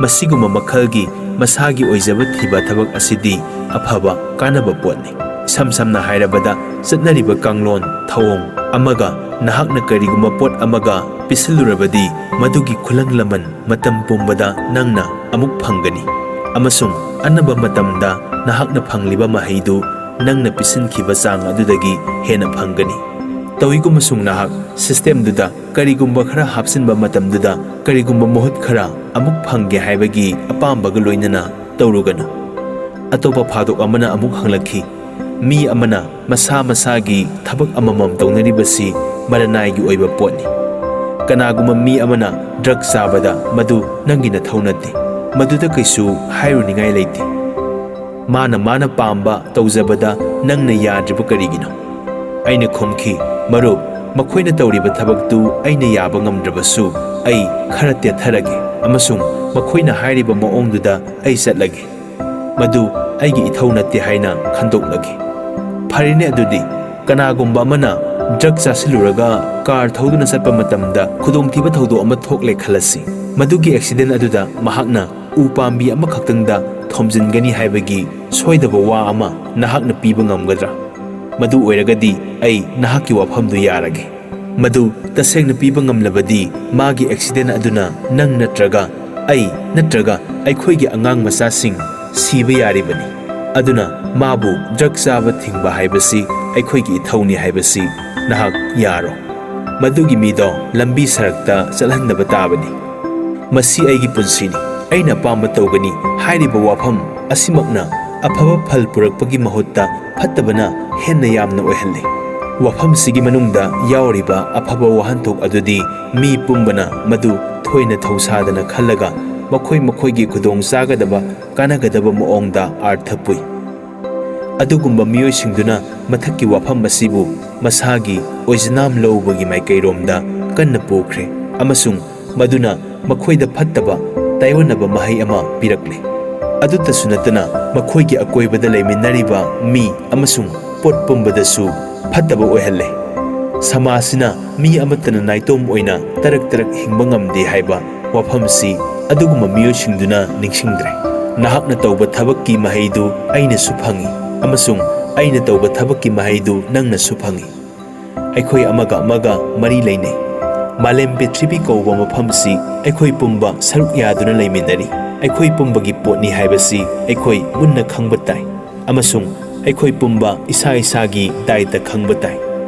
ꯃꯁꯤꯒꯨꯝꯕ ꯃꯈꯜꯒꯤ ꯃꯁꯥꯒꯤ ꯑꯣꯏꯖꯕ ꯊꯤꯕ ꯊꯕꯛ ꯑꯁꯤꯗꯤ ꯑꯐꯕ ꯀꯥꯟꯅꯕ ꯄꯣꯠꯅꯤ꯫ ꯏꯁꯝ ꯁꯝꯅ ꯍꯥꯏꯔꯕꯗ, ꯆꯠꯅꯔꯤꯕ ꯀꯥꯡꯂꯣꯟ ꯊꯧꯑꯣꯡ ꯑꯃꯒ ꯅꯍꯥꯛꯅ ꯀꯔꯤꯒꯨꯝꯕ ꯄꯣꯠ ꯑꯃꯒ ꯄꯤꯁꯤꯜꯂꯨꯔꯕꯗꯤ, ꯃꯗꯨꯒꯤ ꯈꯨꯂꯪ ꯂꯃꯟ ꯃꯇꯝ ꯄꯨꯝꯕꯗ ꯅꯪꯅ ꯑꯃꯨꯛ ꯐꯪꯒꯅꯤ, ꯑꯃꯁꯨꯡ ꯑꯅꯝꯕ ꯃꯇꯝꯗ ꯅꯍꯥꯛꯅ ꯐꯪꯂꯤꯕ ꯃꯍꯩꯗꯨ ꯅꯪꯅ ꯄꯤꯁꯤꯟꯈꯤꯕ ꯆꯥꯡ ꯑꯗꯨꯗꯒꯤ ꯍꯦꯟꯅ ꯐꯪꯒꯅꯤ꯫ ꯇꯧꯏꯒꯨꯝꯕꯁꯨꯡ ꯅꯍꯥꯛ ꯁꯤꯁꯇꯦꯝꯗꯨꯗ ꯀꯔꯤꯒꯨꯝꯕ ꯈꯔ ꯍꯥꯞꯆꯤꯟꯕ ꯃꯇꯝꯗꯨꯗ ꯀꯔꯤꯒꯨꯝꯕ ꯃꯍꯨꯠ ꯈꯔ ꯑꯃꯨꯛ ꯐꯪꯒꯦ ꯍꯥꯏꯕꯒꯤ ꯑꯄꯥꯝꯕꯒ ꯂꯣꯏꯅꯅ ꯇꯧꯔꯨꯒꯅꯨ꯫ ꯑꯇꯣꯞꯄ ꯐꯥꯗꯣꯛ ꯑꯃꯅ ꯑꯃꯨꯛ ꯍꯪꯂꯛꯈꯤ, "ꯃꯤ ꯑꯃꯅ ꯃꯁꯥ ꯃꯁꯥꯒꯤ ꯊꯕꯛ ꯑꯃꯃꯝ ꯇꯧꯅꯔꯤꯕꯁꯤ ꯃꯔꯅꯥꯏꯒꯤ ꯑꯣꯏꯕ ꯄꯣꯠꯅꯤ꯫ ꯀꯅꯥꯒꯨꯝꯕ ꯃꯤ ꯑꯃꯅ ꯗ꯭ꯔꯒ ꯆꯥꯕꯗ ꯃꯗꯨ ꯅꯪꯒꯤ ꯅꯊꯧ ꯅꯠꯇꯦ꯫ ꯃꯗꯨꯗ ꯀꯩꯁꯨ ꯍꯥꯏꯔꯨꯅꯤꯡꯉꯥꯏ ꯂꯩꯇꯦ꯫ ꯃꯥꯅ ꯃꯥꯅ ꯄꯥꯝꯕ ꯇꯧꯖꯕꯗ ꯅꯪꯅ ꯌꯥꯗ꯭ꯔꯤꯕ ꯀꯔꯤꯒꯤꯅꯣ?" ꯑꯩꯅ ꯈꯨꯝꯈꯤ, "ꯃꯔꯨꯞ, ꯃꯈꯣꯏꯅ ꯇꯧꯔꯤꯕ ꯊꯕꯛꯇꯨ ꯑꯩꯅ ꯌꯥꯕ ꯉꯝꯗ꯭ꯔꯕꯁꯨ, ꯑꯩ ꯈꯔ ꯇꯦꯊꯔꯒꯦ ꯑꯃꯁꯨꯡ ꯃꯈꯣꯏꯅ ꯍꯥꯏꯔꯤꯕ ꯃꯑꯣꯡꯗꯨꯗ ꯑꯩ ꯆꯠꯂꯒꯦ꯫ ꯃꯗꯨ ꯑꯩꯒꯤ ꯏꯊꯧ ꯅꯠꯇꯦ ꯍꯥꯏꯅ ꯈꯟꯗꯣꯛꯂꯒꯦ꯫" ꯐꯔꯦꯅꯦ, ꯑꯗꯨꯗꯤ ꯀꯅꯥꯒꯨꯝꯕ ꯑꯃꯅ ꯗ꯭ꯔꯒ ꯆꯥꯁꯤꯜꯂꯨꯔꯒ ꯀꯥꯔ ꯊꯧꯗꯨꯅ ꯆꯠꯄ ꯃꯇꯝꯗ ꯈꯨꯗꯣꯡꯊꯤꯕ ꯊꯧꯗꯣꯛ ꯑꯃ ꯊꯣꯛꯂꯦ ꯈꯜꯂꯁꯤ꯫ ꯃꯗꯨꯒꯤ ꯑꯦꯛꯁꯤꯗꯦꯟ ꯑꯗꯨꯗ ꯃꯍꯥꯛꯅ ꯎ ꯄꯥꯝꯕꯤ ꯑꯃꯈꯛꯇꯪꯗ ꯊꯣꯝꯖꯤꯟꯒꯅꯤ ꯍꯥꯏꯕꯒꯤ ꯁꯣꯏꯗꯕ ꯋꯥ ꯑꯃ ꯅꯍꯥꯛꯅ ꯄꯤꯕ ꯉꯝꯒꯗ꯭ꯔꯥ? ꯃꯗꯨ ꯑꯣꯏꯔꯒꯗꯤ ꯑꯩ ꯅꯍꯥꯛꯀꯤ ꯋꯥꯐꯝꯗꯨ ꯌꯥꯔꯒꯦ꯫ ꯃꯗꯨ ꯇꯁꯦꯡꯅ ꯄꯤꯕ ꯉꯝꯂꯕꯗꯤ, ꯃꯥꯒꯤ ꯑꯦꯛꯁꯤꯗꯦꯟ ꯑꯗꯨꯅ ꯅꯪ ꯅꯠꯇ꯭ꯔꯒ ꯑꯩ ꯅꯠꯇ꯭ꯔꯒ ꯑꯩꯈꯣꯏꯒꯤ ꯑꯉꯥꯡ ꯃꯆꯥꯁꯤꯡ ꯁꯤꯕ ꯌꯥꯔꯤꯕꯅꯤ꯫ ꯑꯗꯨꯅ ꯃꯥꯕꯨ ꯗ꯭ꯔꯒ ꯆꯥꯕ ꯊꯤꯡꯕ ꯍꯥꯏꯕꯁꯤ ꯑꯩꯈꯣꯏꯒꯤ ꯏꯊꯧꯅꯤ ꯍꯥꯏꯕꯁꯤ ꯅꯍꯥꯛ ꯌꯥꯔꯣ꯫ ꯃꯗꯨꯒꯤ ꯃꯤꯗꯣ ꯂꯝꯕꯤ ꯁꯔꯛꯇ ꯆꯠꯍꯟꯗꯕ ꯇꯥꯕꯅꯤ꯫ "ꯃꯁꯤ ꯑꯩꯒꯤ ꯄꯨꯟꯁꯤꯅꯤ, ꯑꯩꯅ ꯑꯄꯥꯝꯕ ꯇꯧꯒꯅꯤ" ꯍꯥꯏꯔꯤꯕ ꯋꯥꯐꯝ ꯑꯁꯤꯃꯛꯅ ꯑꯐꯕ ꯐꯜ ꯄꯨꯔꯛꯄꯒꯤ ꯃꯍꯨꯠꯇ ꯐꯠꯇꯕꯅ ꯍꯦꯟꯅ ꯌꯥꯝꯅ ꯑꯣꯏꯍꯜꯂꯤ꯫ ꯋꯥꯐꯝꯁꯤꯒꯤ ꯃꯅꯨꯡꯗ ꯌꯥꯎꯔꯤꯕ ꯑꯐꯕ ꯋꯥꯍꯟꯊꯣꯛ ꯑꯗꯨꯗꯤ ꯃꯤ ꯄꯨꯝꯕꯅ ꯃꯗꯨ ꯊꯣꯏꯅ ꯊꯧꯁꯥꯗꯅ ꯈꯜꯂꯒ ꯃꯈꯣꯏ ꯃꯈꯣꯏꯒꯤ ꯈꯨꯗꯣꯡ ꯆꯥꯒꯗꯕ, ꯀꯥꯟꯅꯒꯗꯕ ꯃꯑꯣꯡꯗ ꯑꯥꯔꯊ ꯄꯨꯏ꯫ ꯑꯗꯨꯒꯨꯝꯕ ꯃꯤꯑꯣꯏꯁꯤꯡꯗꯨꯅ ꯃꯊꯛꯀꯤ ꯋꯥꯐꯝ ꯑꯁꯤꯕꯨ ꯃꯁꯥꯒꯤ ꯑꯣꯏꯖꯅꯥꯝ ꯂꯧꯕꯒꯤ ꯃꯥꯏꯀꯩꯔꯣꯝꯗ ꯀꯟꯅ ꯄꯨꯈ꯭ꯔꯦ, ꯑꯃꯁꯨꯡ ꯃꯗꯨꯅ ꯃꯈꯣꯏꯗ ꯐꯠꯇꯕ, ꯇꯥꯏꯑꯣꯟꯅꯕ ꯃꯍꯩ ꯑꯃ ꯄꯤꯔꯛꯂꯦ꯫ ꯑꯗꯨꯇꯁꯨ ꯅꯠꯇꯅ, ꯃꯈꯣꯏꯒꯤ ꯑꯀꯣꯏꯕꯗ ꯂꯩꯃꯤꯟꯅꯔꯤꯕ ꯃꯤ ꯑꯃꯁꯨꯡ ꯄꯣꯠ ꯄꯨꯝꯕꯗꯁꯨ ꯐꯠꯇꯕ ꯑꯣꯏꯍꯜꯂꯦ꯫ ꯁꯃꯥꯖꯁꯤꯅ ꯃꯤ ꯑꯃꯠꯇꯅ ꯅꯥꯏꯇꯣꯝ ꯑꯣꯏꯅ ꯇꯔꯛ ꯇꯔꯛ ꯍꯤꯡꯕ ꯉꯝꯗꯦ ꯍꯥꯏꯕ ꯋꯥꯐꯝꯁꯤ ꯑꯗꯨꯒꯨꯝꯕ ꯃꯤꯑꯣꯏꯁꯤꯡꯗꯨꯅ ꯅꯤꯡꯁꯤꯡꯗ꯭ꯔꯦ꯫ "ꯅꯍꯥꯛꯅ ꯇꯧꯕ ꯊꯕꯛꯀꯤ ꯃꯍꯩꯗꯨ ꯑꯩꯅꯁꯨ ꯐꯪꯏ, ꯑꯃꯁꯨꯡ ꯑꯩꯅ ꯇꯧꯕ ꯊꯕꯛꯀꯤ ꯃꯍꯩꯗꯨ ꯅꯪꯅꯁꯨ ꯐꯪꯏ꯫ ꯑꯩꯈꯣꯏ ꯑꯃꯒ ꯑꯃꯒ ꯃꯔꯤ ꯂꯩꯅꯩ꯫ ꯃꯥꯂꯦꯝ ꯄ꯭ꯔꯤꯊꯤꯕꯤ ꯀꯧꯕ ꯃꯐꯝꯁꯤ ꯑꯩꯈꯣꯏ ꯄꯨꯝꯕ ꯁꯔꯨꯛ ꯌꯥꯗꯨꯅ ꯂꯩꯃꯤꯟꯅꯔꯤ꯫ ꯑꯩꯈꯣꯏ ꯄꯨꯝꯕꯒꯤ ꯄꯣꯠꯅꯤ ꯍꯥꯏꯕꯁꯤ ꯑꯩꯈꯣꯏ ꯃꯨꯟꯅ ꯈꯪꯕ ꯇꯥꯏ, ꯑꯃꯁꯨꯡ ꯑꯩꯈꯣꯏ ꯄꯨꯝꯕ ꯏꯁꯥ ꯏꯁꯥꯒꯤ ꯗꯥꯏꯇ ꯈꯪꯕ ꯇꯥꯏ꯫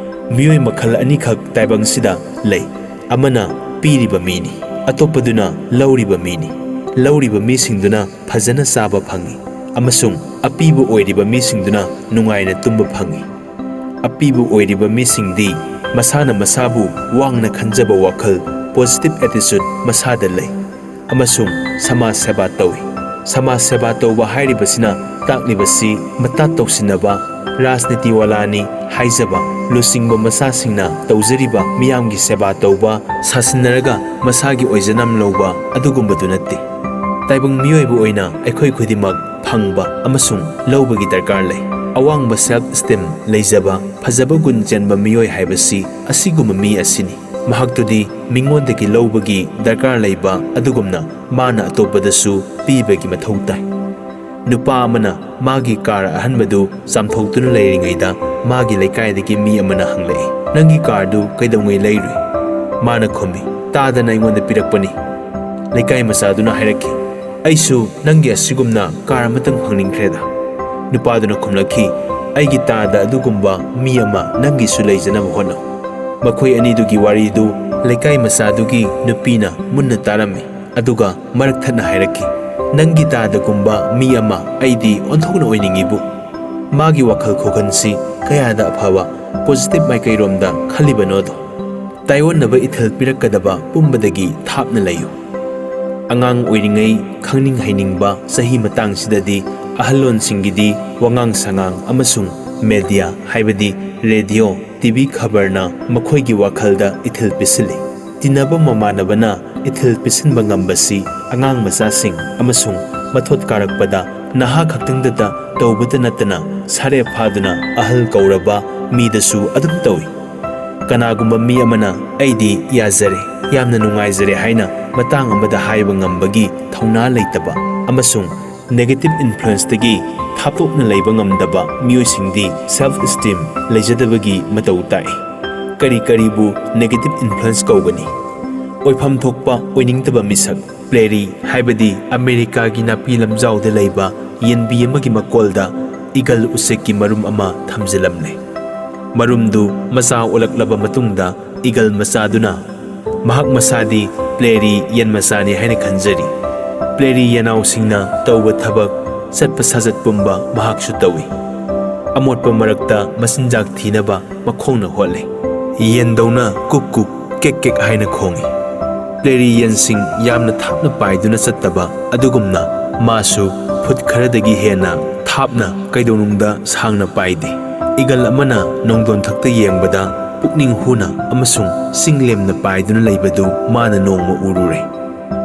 ꯃꯤꯑꯣꯏ ꯃꯈꯜ ꯑꯅꯤꯈꯛ ꯇꯥꯏꯕꯪꯁꯤꯗ ꯂꯩ, ꯑꯃꯅ ꯄꯤꯔꯤꯕ ꯃꯤꯅꯤ, ꯑꯇꯣꯞꯄꯗꯨꯅ ꯂꯧꯔꯤꯕ ꯃꯤꯅꯤ꯫ ꯂꯧꯔꯤꯕ ꯃꯤꯁꯤꯡꯗꯨꯅ ꯐꯖꯅ ꯆꯥꯕ ꯐꯪꯏ, ꯑꯃꯁꯨꯡ ꯑꯄꯤꯕ ꯑꯣꯏꯔꯤꯕ ꯃꯤꯁꯤꯡꯗꯨꯅ ꯅꯨꯡꯉꯥꯏꯅ ꯇꯨꯝꯕ ꯐꯪꯏ꯫ ꯑꯄꯤꯕ ꯑꯣꯏꯔꯤꯕ ꯃꯤꯁꯤꯡꯗꯤ ꯃꯁꯥꯅ ꯃꯁꯥꯕꯨ ꯋꯥꯡꯅ ꯈꯟꯖꯕ ꯋꯥꯈꯜ, positive attitude, ꯃꯁꯥꯗ ꯂꯩ, ꯑꯃꯁꯨꯡ ꯁꯃꯥꯖ ꯁꯦꯕꯥ ꯇꯧꯏ꯫ ꯁꯃꯥꯖ ꯁꯦꯕꯥ ꯇꯧꯕ ꯍꯥꯏꯔꯤꯕꯁꯤꯅ ꯇꯥꯛꯂꯤꯕꯁꯤ ꯃꯇꯥꯠ ꯇꯧꯁꯤꯟꯅꯕ, ꯔꯥꯖꯅꯤꯇꯤ ꯋꯥꯂꯥꯅꯤ ꯍꯥꯏꯖꯕ, ꯂꯨꯆꯤꯡꯕ ꯃꯆꯥꯁꯤꯡꯅ ꯇꯧꯖꯔꯤꯕ ꯃꯤꯌꯥꯝꯒꯤ ꯁꯦꯕꯥ ꯇꯧꯕ, ꯁꯥꯁꯤꯟꯅꯔꯒ ꯃꯁꯥꯒꯤ ꯑꯣꯏꯖꯅꯥꯝ ꯂꯧꯕ ꯑꯗꯨꯒꯨꯝꯕꯗꯨ ꯅꯠꯇꯦ꯫ ꯇꯥꯏꯕꯪ ꯃꯤꯑꯣꯏꯕ ꯑꯣꯏꯅ ꯑꯩꯈꯣꯏ ꯈꯨꯗꯤꯡꯃꯛ ꯐꯪꯕ ꯑꯃꯁꯨꯡ ꯂꯧꯕꯒꯤ ꯗꯔꯀꯥꯔ ꯂꯩ꯫ ꯑꯋꯥꯡꯕ self esteem ꯂꯩꯖꯕ, ꯐꯖꯕ ꯒꯨꯟ ꯆꯦꯟꯕ ꯃꯤꯑꯣꯏ ꯍꯥꯏꯕꯁꯤ ꯑꯁꯤꯒꯨꯝꯕ ꯃꯤ ꯑꯁꯤꯅꯤ꯫ ꯃꯍꯥꯛꯇꯨꯗꯤ ꯃꯤꯉꯣꯟꯗꯒꯤ ꯂꯧꯕꯒꯤ ꯗꯔꯀꯥꯔ ꯂꯩꯕ ꯑꯗꯨꯒꯨꯝꯅ ꯃꯥꯅ ꯑꯇꯣꯞꯄꯗꯁꯨ ꯄꯤꯕꯒꯤ ꯃꯊꯧ ꯇꯥꯏ꯫ ꯅꯨꯄꯥ ꯑꯃꯅ ꯃꯥꯒꯤ ꯀꯥꯔ ꯑꯍꯟꯕꯗꯨ ꯆꯥꯝꯊꯣꯛꯇꯨꯅ ꯂꯩꯔꯤꯉꯩꯗ, ꯃꯥꯒꯤ ꯂꯩꯀꯥꯏꯗꯒꯤ ꯃꯤ ꯑꯃꯅ ꯍꯪꯂꯛꯏ, "ꯅꯪꯒꯤ ꯀꯥꯔꯗꯨ ꯀꯩꯗꯧꯉꯩ ꯂꯩꯔꯨꯏ?" ꯃꯥꯅ ꯈꯨꯝꯃꯤ, "ꯇꯥꯗꯅ ꯑꯩꯉꯣꯟꯗ ꯄꯤꯔꯛꯄꯅꯤ꯫" ꯂꯩꯀꯥꯏ ꯃꯆꯥꯗꯨꯅ ꯍꯥꯏꯔꯛꯈꯤ, "ꯑꯩꯁꯨ ꯅꯪꯒꯤ ꯑꯁꯤꯒꯨꯝꯅ ꯀꯥꯔ ꯑꯃꯇꯪ ꯐꯪꯅꯤꯡꯈ꯭ꯔꯦꯗ꯫" ꯅꯨꯄꯥꯗꯨꯅ ꯈꯨꯝꯂꯛꯈꯤ, "ꯑꯩꯒꯤ ꯇꯥꯗ ꯑꯗꯨꯒꯨꯝꯕ ꯃꯤ ꯑꯃ ꯅꯪꯒꯤꯁꯨ ꯂꯩꯖꯅꯕ ꯍꯣꯠꯅꯧ꯫" ꯃꯈꯣꯏ ꯑꯅꯤꯗꯨꯒꯤ ꯋꯥꯔꯤꯗꯨ ꯂꯩꯀꯥꯏ ꯃꯆꯥꯗꯨꯒꯤ ꯅꯨꯄꯤꯅ ꯃꯨꯟꯅ ꯇꯥꯔꯝꯃꯤ, ꯑꯗꯨꯒ ꯃꯔꯛ ꯊꯠꯅ ꯍꯥꯏꯔꯛꯈꯤ, "ꯅꯪꯒꯤ ꯇꯥꯗꯒꯨꯝꯕ ꯃꯤ ꯑꯃ ꯑꯩꯗꯤ ꯑꯣꯟꯊꯣꯛꯅ ꯑꯣꯏꯅꯤꯡꯉꯤꯕꯨ꯫" ꯃꯥꯒꯤ ꯋꯥꯈꯜ ꯈꯣꯈꯟꯁꯤ ꯀꯌꯥꯗ ꯑꯐꯕ, positive ꯃꯥꯏꯀꯩꯔꯣꯝꯗ ꯈꯜꯂꯤꯕꯅꯣꯗꯣ꯫ ꯇꯥꯏꯑꯣꯟꯅꯕ ꯏꯊꯤꯜ ꯄꯤꯔꯛꯀꯗꯕ ꯄꯨꯝꯕꯗꯒꯤ ꯊꯥꯞꯅ ꯂꯩꯌꯨ꯫ ꯑꯉꯥꯡ ꯑꯣꯏꯔꯤꯉꯩ ꯈꯪꯅꯤꯡ ꯍꯩꯅꯤꯡꯕ ꯆꯍꯤ ꯃꯇꯥꯡꯁꯤꯗꯗꯤ ꯑꯍꯜꯂꯣꯟꯁꯤꯡꯒꯤꯗꯤ ꯋꯥꯉꯥꯡ ꯁꯉꯥꯡ ꯑꯃꯁꯨꯡ ꯃꯦꯗꯤꯌꯥ, ꯍꯥꯏꯕꯗꯤ ꯔꯦꯗꯤꯑꯣ, ꯇꯤ ꯚꯤ ꯈꯕꯔꯅ ꯃꯈꯣꯏꯒꯤ ꯋꯥꯈꯜꯗ ꯏꯊꯤꯜ ꯄꯤꯁꯤꯜꯂꯤ꯫ ꯇꯤꯟꯅꯕ ꯃꯃꯥꯟꯅꯕꯅ ꯏꯊꯤꯜ ꯄꯤꯁꯤꯟꯕ ꯉꯝꯕꯁꯤ ꯑꯉꯥꯡ ꯃꯆꯥꯁꯤꯡ ꯑꯃꯁꯨꯡ ꯃꯊꯣꯠ ꯀꯥꯔꯛꯄꯗ ꯅꯍꯥ ꯈꯛꯇꯪꯗꯇ ꯇꯧꯕꯇ ꯅꯠꯇꯅ ꯁꯥꯔꯦ ꯐꯥꯗꯨꯅ ꯑꯍꯜ ꯀꯧꯔꯕ ꯃꯤꯗꯁꯨ ꯑꯗꯨꯝ ꯇꯧꯏ꯫ ꯀꯅꯥꯒꯨꯝꯕ ꯃꯤ ꯑꯃꯅ "ꯑꯩꯗꯤ ꯌꯥꯖꯔꯦ, ꯌꯥꯝꯅ ꯅꯨꯡꯉꯥꯏꯖꯔꯦ" ꯍꯥꯏꯅ ꯃꯇꯥꯡ ꯑꯃꯗ ꯍꯥꯏꯕ ꯉꯝꯕꯒꯤ ꯊꯧꯅꯥ ꯂꯩꯇꯕ ꯑꯃꯁꯨꯡ ꯅꯦꯒꯦꯇꯤꯚ ꯏꯟꯐ꯭ꯂꯨꯌꯦꯟꯁꯇꯒꯤ ꯊꯥꯞꯇꯣꯛꯅ ꯂꯩꯕ ꯉꯝꯗꯕ ꯃꯤꯑꯣꯏꯁꯤꯡꯗꯤ ꯁꯦꯜꯐ ꯏꯁꯇꯤꯝ ꯂꯩꯖꯗꯕꯒꯤ ꯃꯇꯧ ꯇꯥꯛꯏ꯫ ꯀꯔꯤ ꯀꯔꯤꯕꯨ ꯅꯦꯒꯦꯇꯤꯚ ꯏꯟꯐ꯭ꯂꯨꯌꯦꯟꯁ ꯀꯧꯒꯅꯤ? ꯑꯣꯏꯐꯝ ꯊꯣꯛꯄ ꯑꯣꯏꯅꯤꯡꯗꯕ ꯃꯤꯁꯛ꯫ ꯄ꯭ꯂꯦꯔꯤ, ꯍꯥꯏꯕꯗꯤ ꯑꯃꯦꯔꯤꯀꯥꯒꯤ ꯅꯥꯄꯤ ꯂꯝꯖꯥꯎꯗ ꯂꯩꯕ ꯌꯦꯟꯕꯤ ꯑꯃꯒꯤ ꯃꯀꯣꯜꯗ ꯏꯒꯜ ꯎꯆꯦꯛꯀꯤ ꯃꯔꯨꯝ ꯑꯃ ꯊꯝꯖꯤꯜꯂꯝꯂꯦ꯫ ꯃꯔꯨꯝꯗꯨ ꯃꯆꯥ ꯑꯣꯜꯂꯛꯂꯕ ꯃꯇꯨꯡꯗ ꯏꯒꯜ ꯃꯆꯥꯗꯨꯅ ꯃꯍꯥꯛ ꯃꯁꯥꯗꯤ ꯄ꯭ꯂꯦꯔꯤ ꯌꯦꯟ ꯃꯆꯥꯅꯤ ꯍꯥꯏꯅ ꯈꯟꯖꯔꯤ꯫ ꯄ꯭ꯂꯦꯔꯤ ꯌꯦꯅꯥꯎꯁꯤꯡꯅ ꯇꯧꯕ ꯊꯕꯛ, ꯆꯠꯄ ꯁꯥꯖꯠ ꯄꯨꯝꯕ ꯃꯍꯥꯛꯁꯨ ꯇꯧꯏ꯫ ꯑꯃꯣꯠꯄ ꯃꯔꯛꯇ ꯃꯆꯤꯟꯖꯥꯛ ꯊꯤꯅꯕ ꯃꯈꯣꯡꯅ ꯍꯣꯠꯂꯤ꯫ ꯌꯦꯟꯗꯧꯅ ꯀꯨꯛ ꯀꯨꯛ, ꯀꯦꯛ ꯀꯦꯛ ꯍꯥꯏꯅ ꯈꯣꯡꯏ꯫ ꯄ꯭ꯂꯦꯔꯤ ꯌꯦꯟꯁꯤꯡ ꯌꯥꯝꯅ ꯊꯥꯞꯅ ꯄꯥꯏꯗꯨꯅ ꯆꯠꯇꯕ ꯑꯗꯨꯒꯨꯝꯅ ꯃꯥꯁꯨ ꯐꯨꯠ ꯈꯔꯗꯒꯤ ꯍꯦꯟꯅ ꯊꯥꯞꯅ ꯀꯩꯗꯧꯅꯨꯡꯗ ꯁꯥꯡꯅ ꯄꯥꯏꯗꯦ꯫ ꯏꯒꯜ ꯑꯃꯅ ꯅꯣꯡꯗꯣꯟꯊꯛꯇ ꯌꯦꯡꯕꯗ ꯄꯨꯛꯅꯤꯡ ꯍꯨꯅ ꯑꯃꯁꯨꯡ ꯆꯤꯡ ꯂꯦꯝꯅ ꯄꯥꯏꯗꯨꯅ ꯂꯩꯕꯗꯨ ꯃꯥꯅ ꯅꯣꯡꯃ ꯎꯔꯨꯔꯦ꯫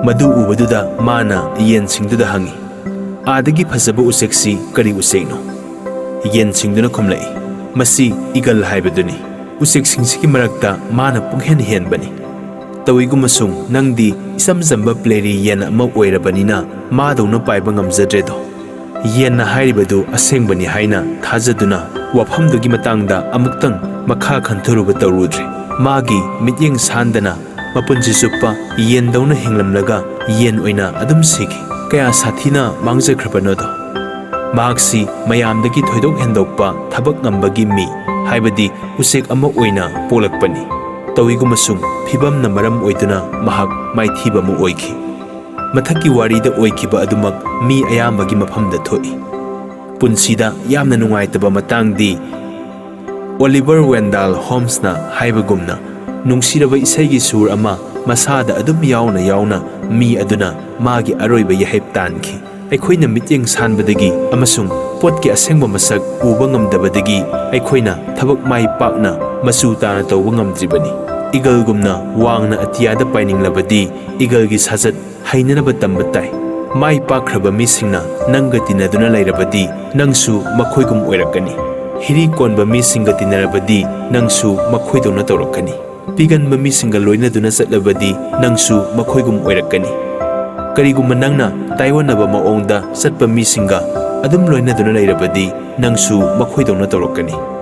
ꯃꯗꯨ ꯎꯕꯗꯨꯗ ꯃꯥꯅ ꯌꯦꯟꯁꯤꯡꯗꯨꯗ ꯍꯪꯉꯤ, "ꯑꯥꯗꯒꯤ ꯐꯖꯕ ꯎꯆꯦꯛꯁꯤ ꯀꯔꯤ ꯎꯆꯦꯛꯅꯣ?" ꯌꯦꯟꯁꯤꯡꯗꯨꯅ ꯈꯨꯝꯂꯛꯏ, "ꯃꯁꯤ ꯏꯒꯜ ꯍꯥꯏꯕꯗꯨꯅꯤ꯫ ꯎꯆꯦꯛꯁꯤꯡꯁꯤꯒꯤ ꯃꯔꯛꯇ ꯃꯥꯅ ꯄꯨꯡꯍꯦꯟ ꯍꯦꯟꯕꯅꯤ꯫ ꯇꯧꯏꯒꯨꯝꯕꯁꯨꯡ ꯅꯪꯗꯤ ꯏꯆꯝ ꯆꯝꯕ ꯄ꯭ꯂꯦꯔꯤ ꯌꯦꯟ ꯑꯃ ꯑꯣꯏꯔꯕꯅꯤꯅ ꯃꯥꯗꯧꯅ ꯄꯥꯏꯕ ꯉꯝꯖꯗ꯭ꯔꯦꯗꯣ꯫" ꯌꯦꯟꯅ ꯍꯥꯏꯔꯤꯕꯗꯨ ꯑꯁꯦꯡꯕꯅꯤ ꯍꯥꯏꯅ ꯊꯥꯖꯗꯨꯅ ꯋꯥꯐꯝꯗꯨꯒꯤ ꯃꯇꯥꯡꯗ ꯑꯃꯨꯛꯇꯪ ꯃꯈꯥ ꯈꯟꯊꯔꯨꯕ ꯇꯧꯔꯨꯗ꯭ꯔꯦ꯫ ꯃꯥꯒꯤ ꯃꯤꯠꯌꯦꯡ ꯁꯥꯟꯗꯅ ꯃꯄꯨꯟꯁꯤ ꯆꯨꯞꯄ ꯌꯦꯟꯗꯧꯅ ꯍꯤꯡꯂꯝꯂꯒ ꯌꯦꯟ ꯑꯣꯏꯅ ꯑꯗꯨꯝ ꯁꯤꯈꯤ꯫ ꯀꯌꯥ ꯁꯥꯊꯤꯅ ꯃꯥꯡꯖꯈ꯭ꯔꯕꯅꯣꯗꯣ꯫ ꯃꯍꯥꯛꯁꯤ ꯃꯌꯥꯝꯗꯒꯤ ꯊꯣꯏꯗꯣꯛ ꯍꯦꯟꯗꯣꯛꯄ ꯊꯕꯛ ꯉꯝꯕꯒꯤ ꯃꯤ, ꯍꯥꯏꯕꯗꯤ ꯎꯆꯦꯛ ꯑꯃ ꯑꯣꯏꯅ ꯄꯣꯛꯂꯛꯄꯅꯤ꯫ ꯇꯧꯏꯒꯨꯝꯕꯁꯨꯡ ꯐꯤꯚꯝꯅ ꯃꯔꯝ ꯑꯣꯏꯗꯨꯅ ꯃꯍꯥꯛ ꯃꯥꯏꯊꯤꯕ ꯑꯃ ꯑꯣꯏꯈꯤ꯫ ꯃꯊꯛꯀꯤ ꯋꯥꯔꯤꯗ ꯑꯣꯏꯈꯤꯕ ꯑꯗꯨꯃꯛ ꯃꯤ ꯑꯌꯥꯝꯕꯒꯤ ꯃꯐꯝꯗ ꯊꯣꯛꯏ꯫ ꯄꯨꯟꯁꯤꯗ ꯌꯥꯝꯅ ꯅꯨꯡꯉꯥꯏꯇꯕ ꯃꯇꯥꯡꯗꯤ, ꯑꯣꯂꯤꯚꯔ ꯋꯦꯟꯗꯥꯜ ꯍꯣꯝꯁꯅ ꯍꯥꯏꯕꯒꯨꯝꯅ, ꯅꯨꯡꯁꯤꯔꯕ ꯏꯁꯩꯒꯤ ꯁꯨꯔ ꯑꯃ ꯃꯁꯥꯗ ꯑꯗꯨꯝ ꯌꯥꯎꯅ ꯌꯥꯎꯅ ꯃꯤ ꯑꯗꯨꯅ ꯃꯥꯒꯤ ꯑꯔꯣꯏꯕ ꯌꯥꯍꯦꯞ ꯇꯥꯟꯈꯤ꯫ ꯑꯩꯈꯣꯏꯅ ꯃꯤꯠꯌꯦꯡ ꯁꯥꯟꯕꯗꯒꯤ ꯑꯃꯁꯨꯡ ꯄꯣꯠꯀꯤ ꯑꯁꯦꯡꯕ ꯃꯁꯛ ꯎꯕ ꯉꯝꯗꯕꯗꯒꯤ ꯑꯩꯈꯣꯏꯅ ꯊꯕꯛ ꯃꯥꯏ ꯄꯥꯛꯅ ꯃꯆꯨ ꯇꯥꯅ ꯇꯧꯕ ꯉꯝꯗ꯭ꯔꯤꯕꯅꯤ꯫ ꯏꯒꯜꯒꯨꯝꯅ ꯋꯥꯡꯅ ꯑꯇꯤꯌꯥꯗ ꯄꯥꯏꯅꯤꯡꯂꯕꯗꯤ ꯏꯒꯜꯒꯤ ꯁꯥꯖꯠ ꯍꯩꯅꯅꯕ ꯇꯝꯕ ꯇꯥꯏ꯫ ꯃꯥꯏ ꯄꯥꯛꯈ꯭ꯔꯕ ꯃꯤꯁꯤꯡꯅ ꯅꯪꯒ ꯇꯤꯟꯅꯗꯨꯅ ꯂꯩꯔꯕꯗꯤ ꯅꯪꯁꯨ ꯃꯈꯣꯏꯒꯨꯝ ꯑꯣꯏꯔꯛꯀꯅꯤ꯫ ꯍꯤꯔꯤ ꯀꯣꯟꯕ ꯃꯤꯁꯤꯡꯒ ꯇꯤꯟꯅꯔꯕꯗꯤ ꯅꯪꯁꯨ ꯃꯈꯣꯏꯗꯧꯅ ꯇꯧꯔꯛꯀꯅꯤ꯫ ꯄꯤꯒꯟꯕ ꯃꯤꯁꯤꯡꯒ ꯂꯣꯏꯅꯗꯨꯅ ꯆꯠꯂꯕꯗꯤ ꯅꯪꯁꯨ ꯃꯈꯣꯏꯒꯨꯝ ꯑꯣꯏꯔꯛꯀꯅꯤ꯫ ꯀꯔꯤꯒꯨꯝꯕ ꯅꯪꯅ ꯇꯥꯏꯑꯣꯟꯅꯕ ꯃꯑꯣꯡꯗ ꯆꯠꯄ ꯃꯤꯁꯤꯡꯒ ꯑꯗꯨꯝ ꯂꯣꯏꯅꯗꯨꯅ ꯂꯩꯔꯕꯗꯤ ꯅꯪꯁꯨ ꯃꯈꯣꯏꯗꯧꯅ ꯇꯧꯔꯛꯀꯅꯤ꯫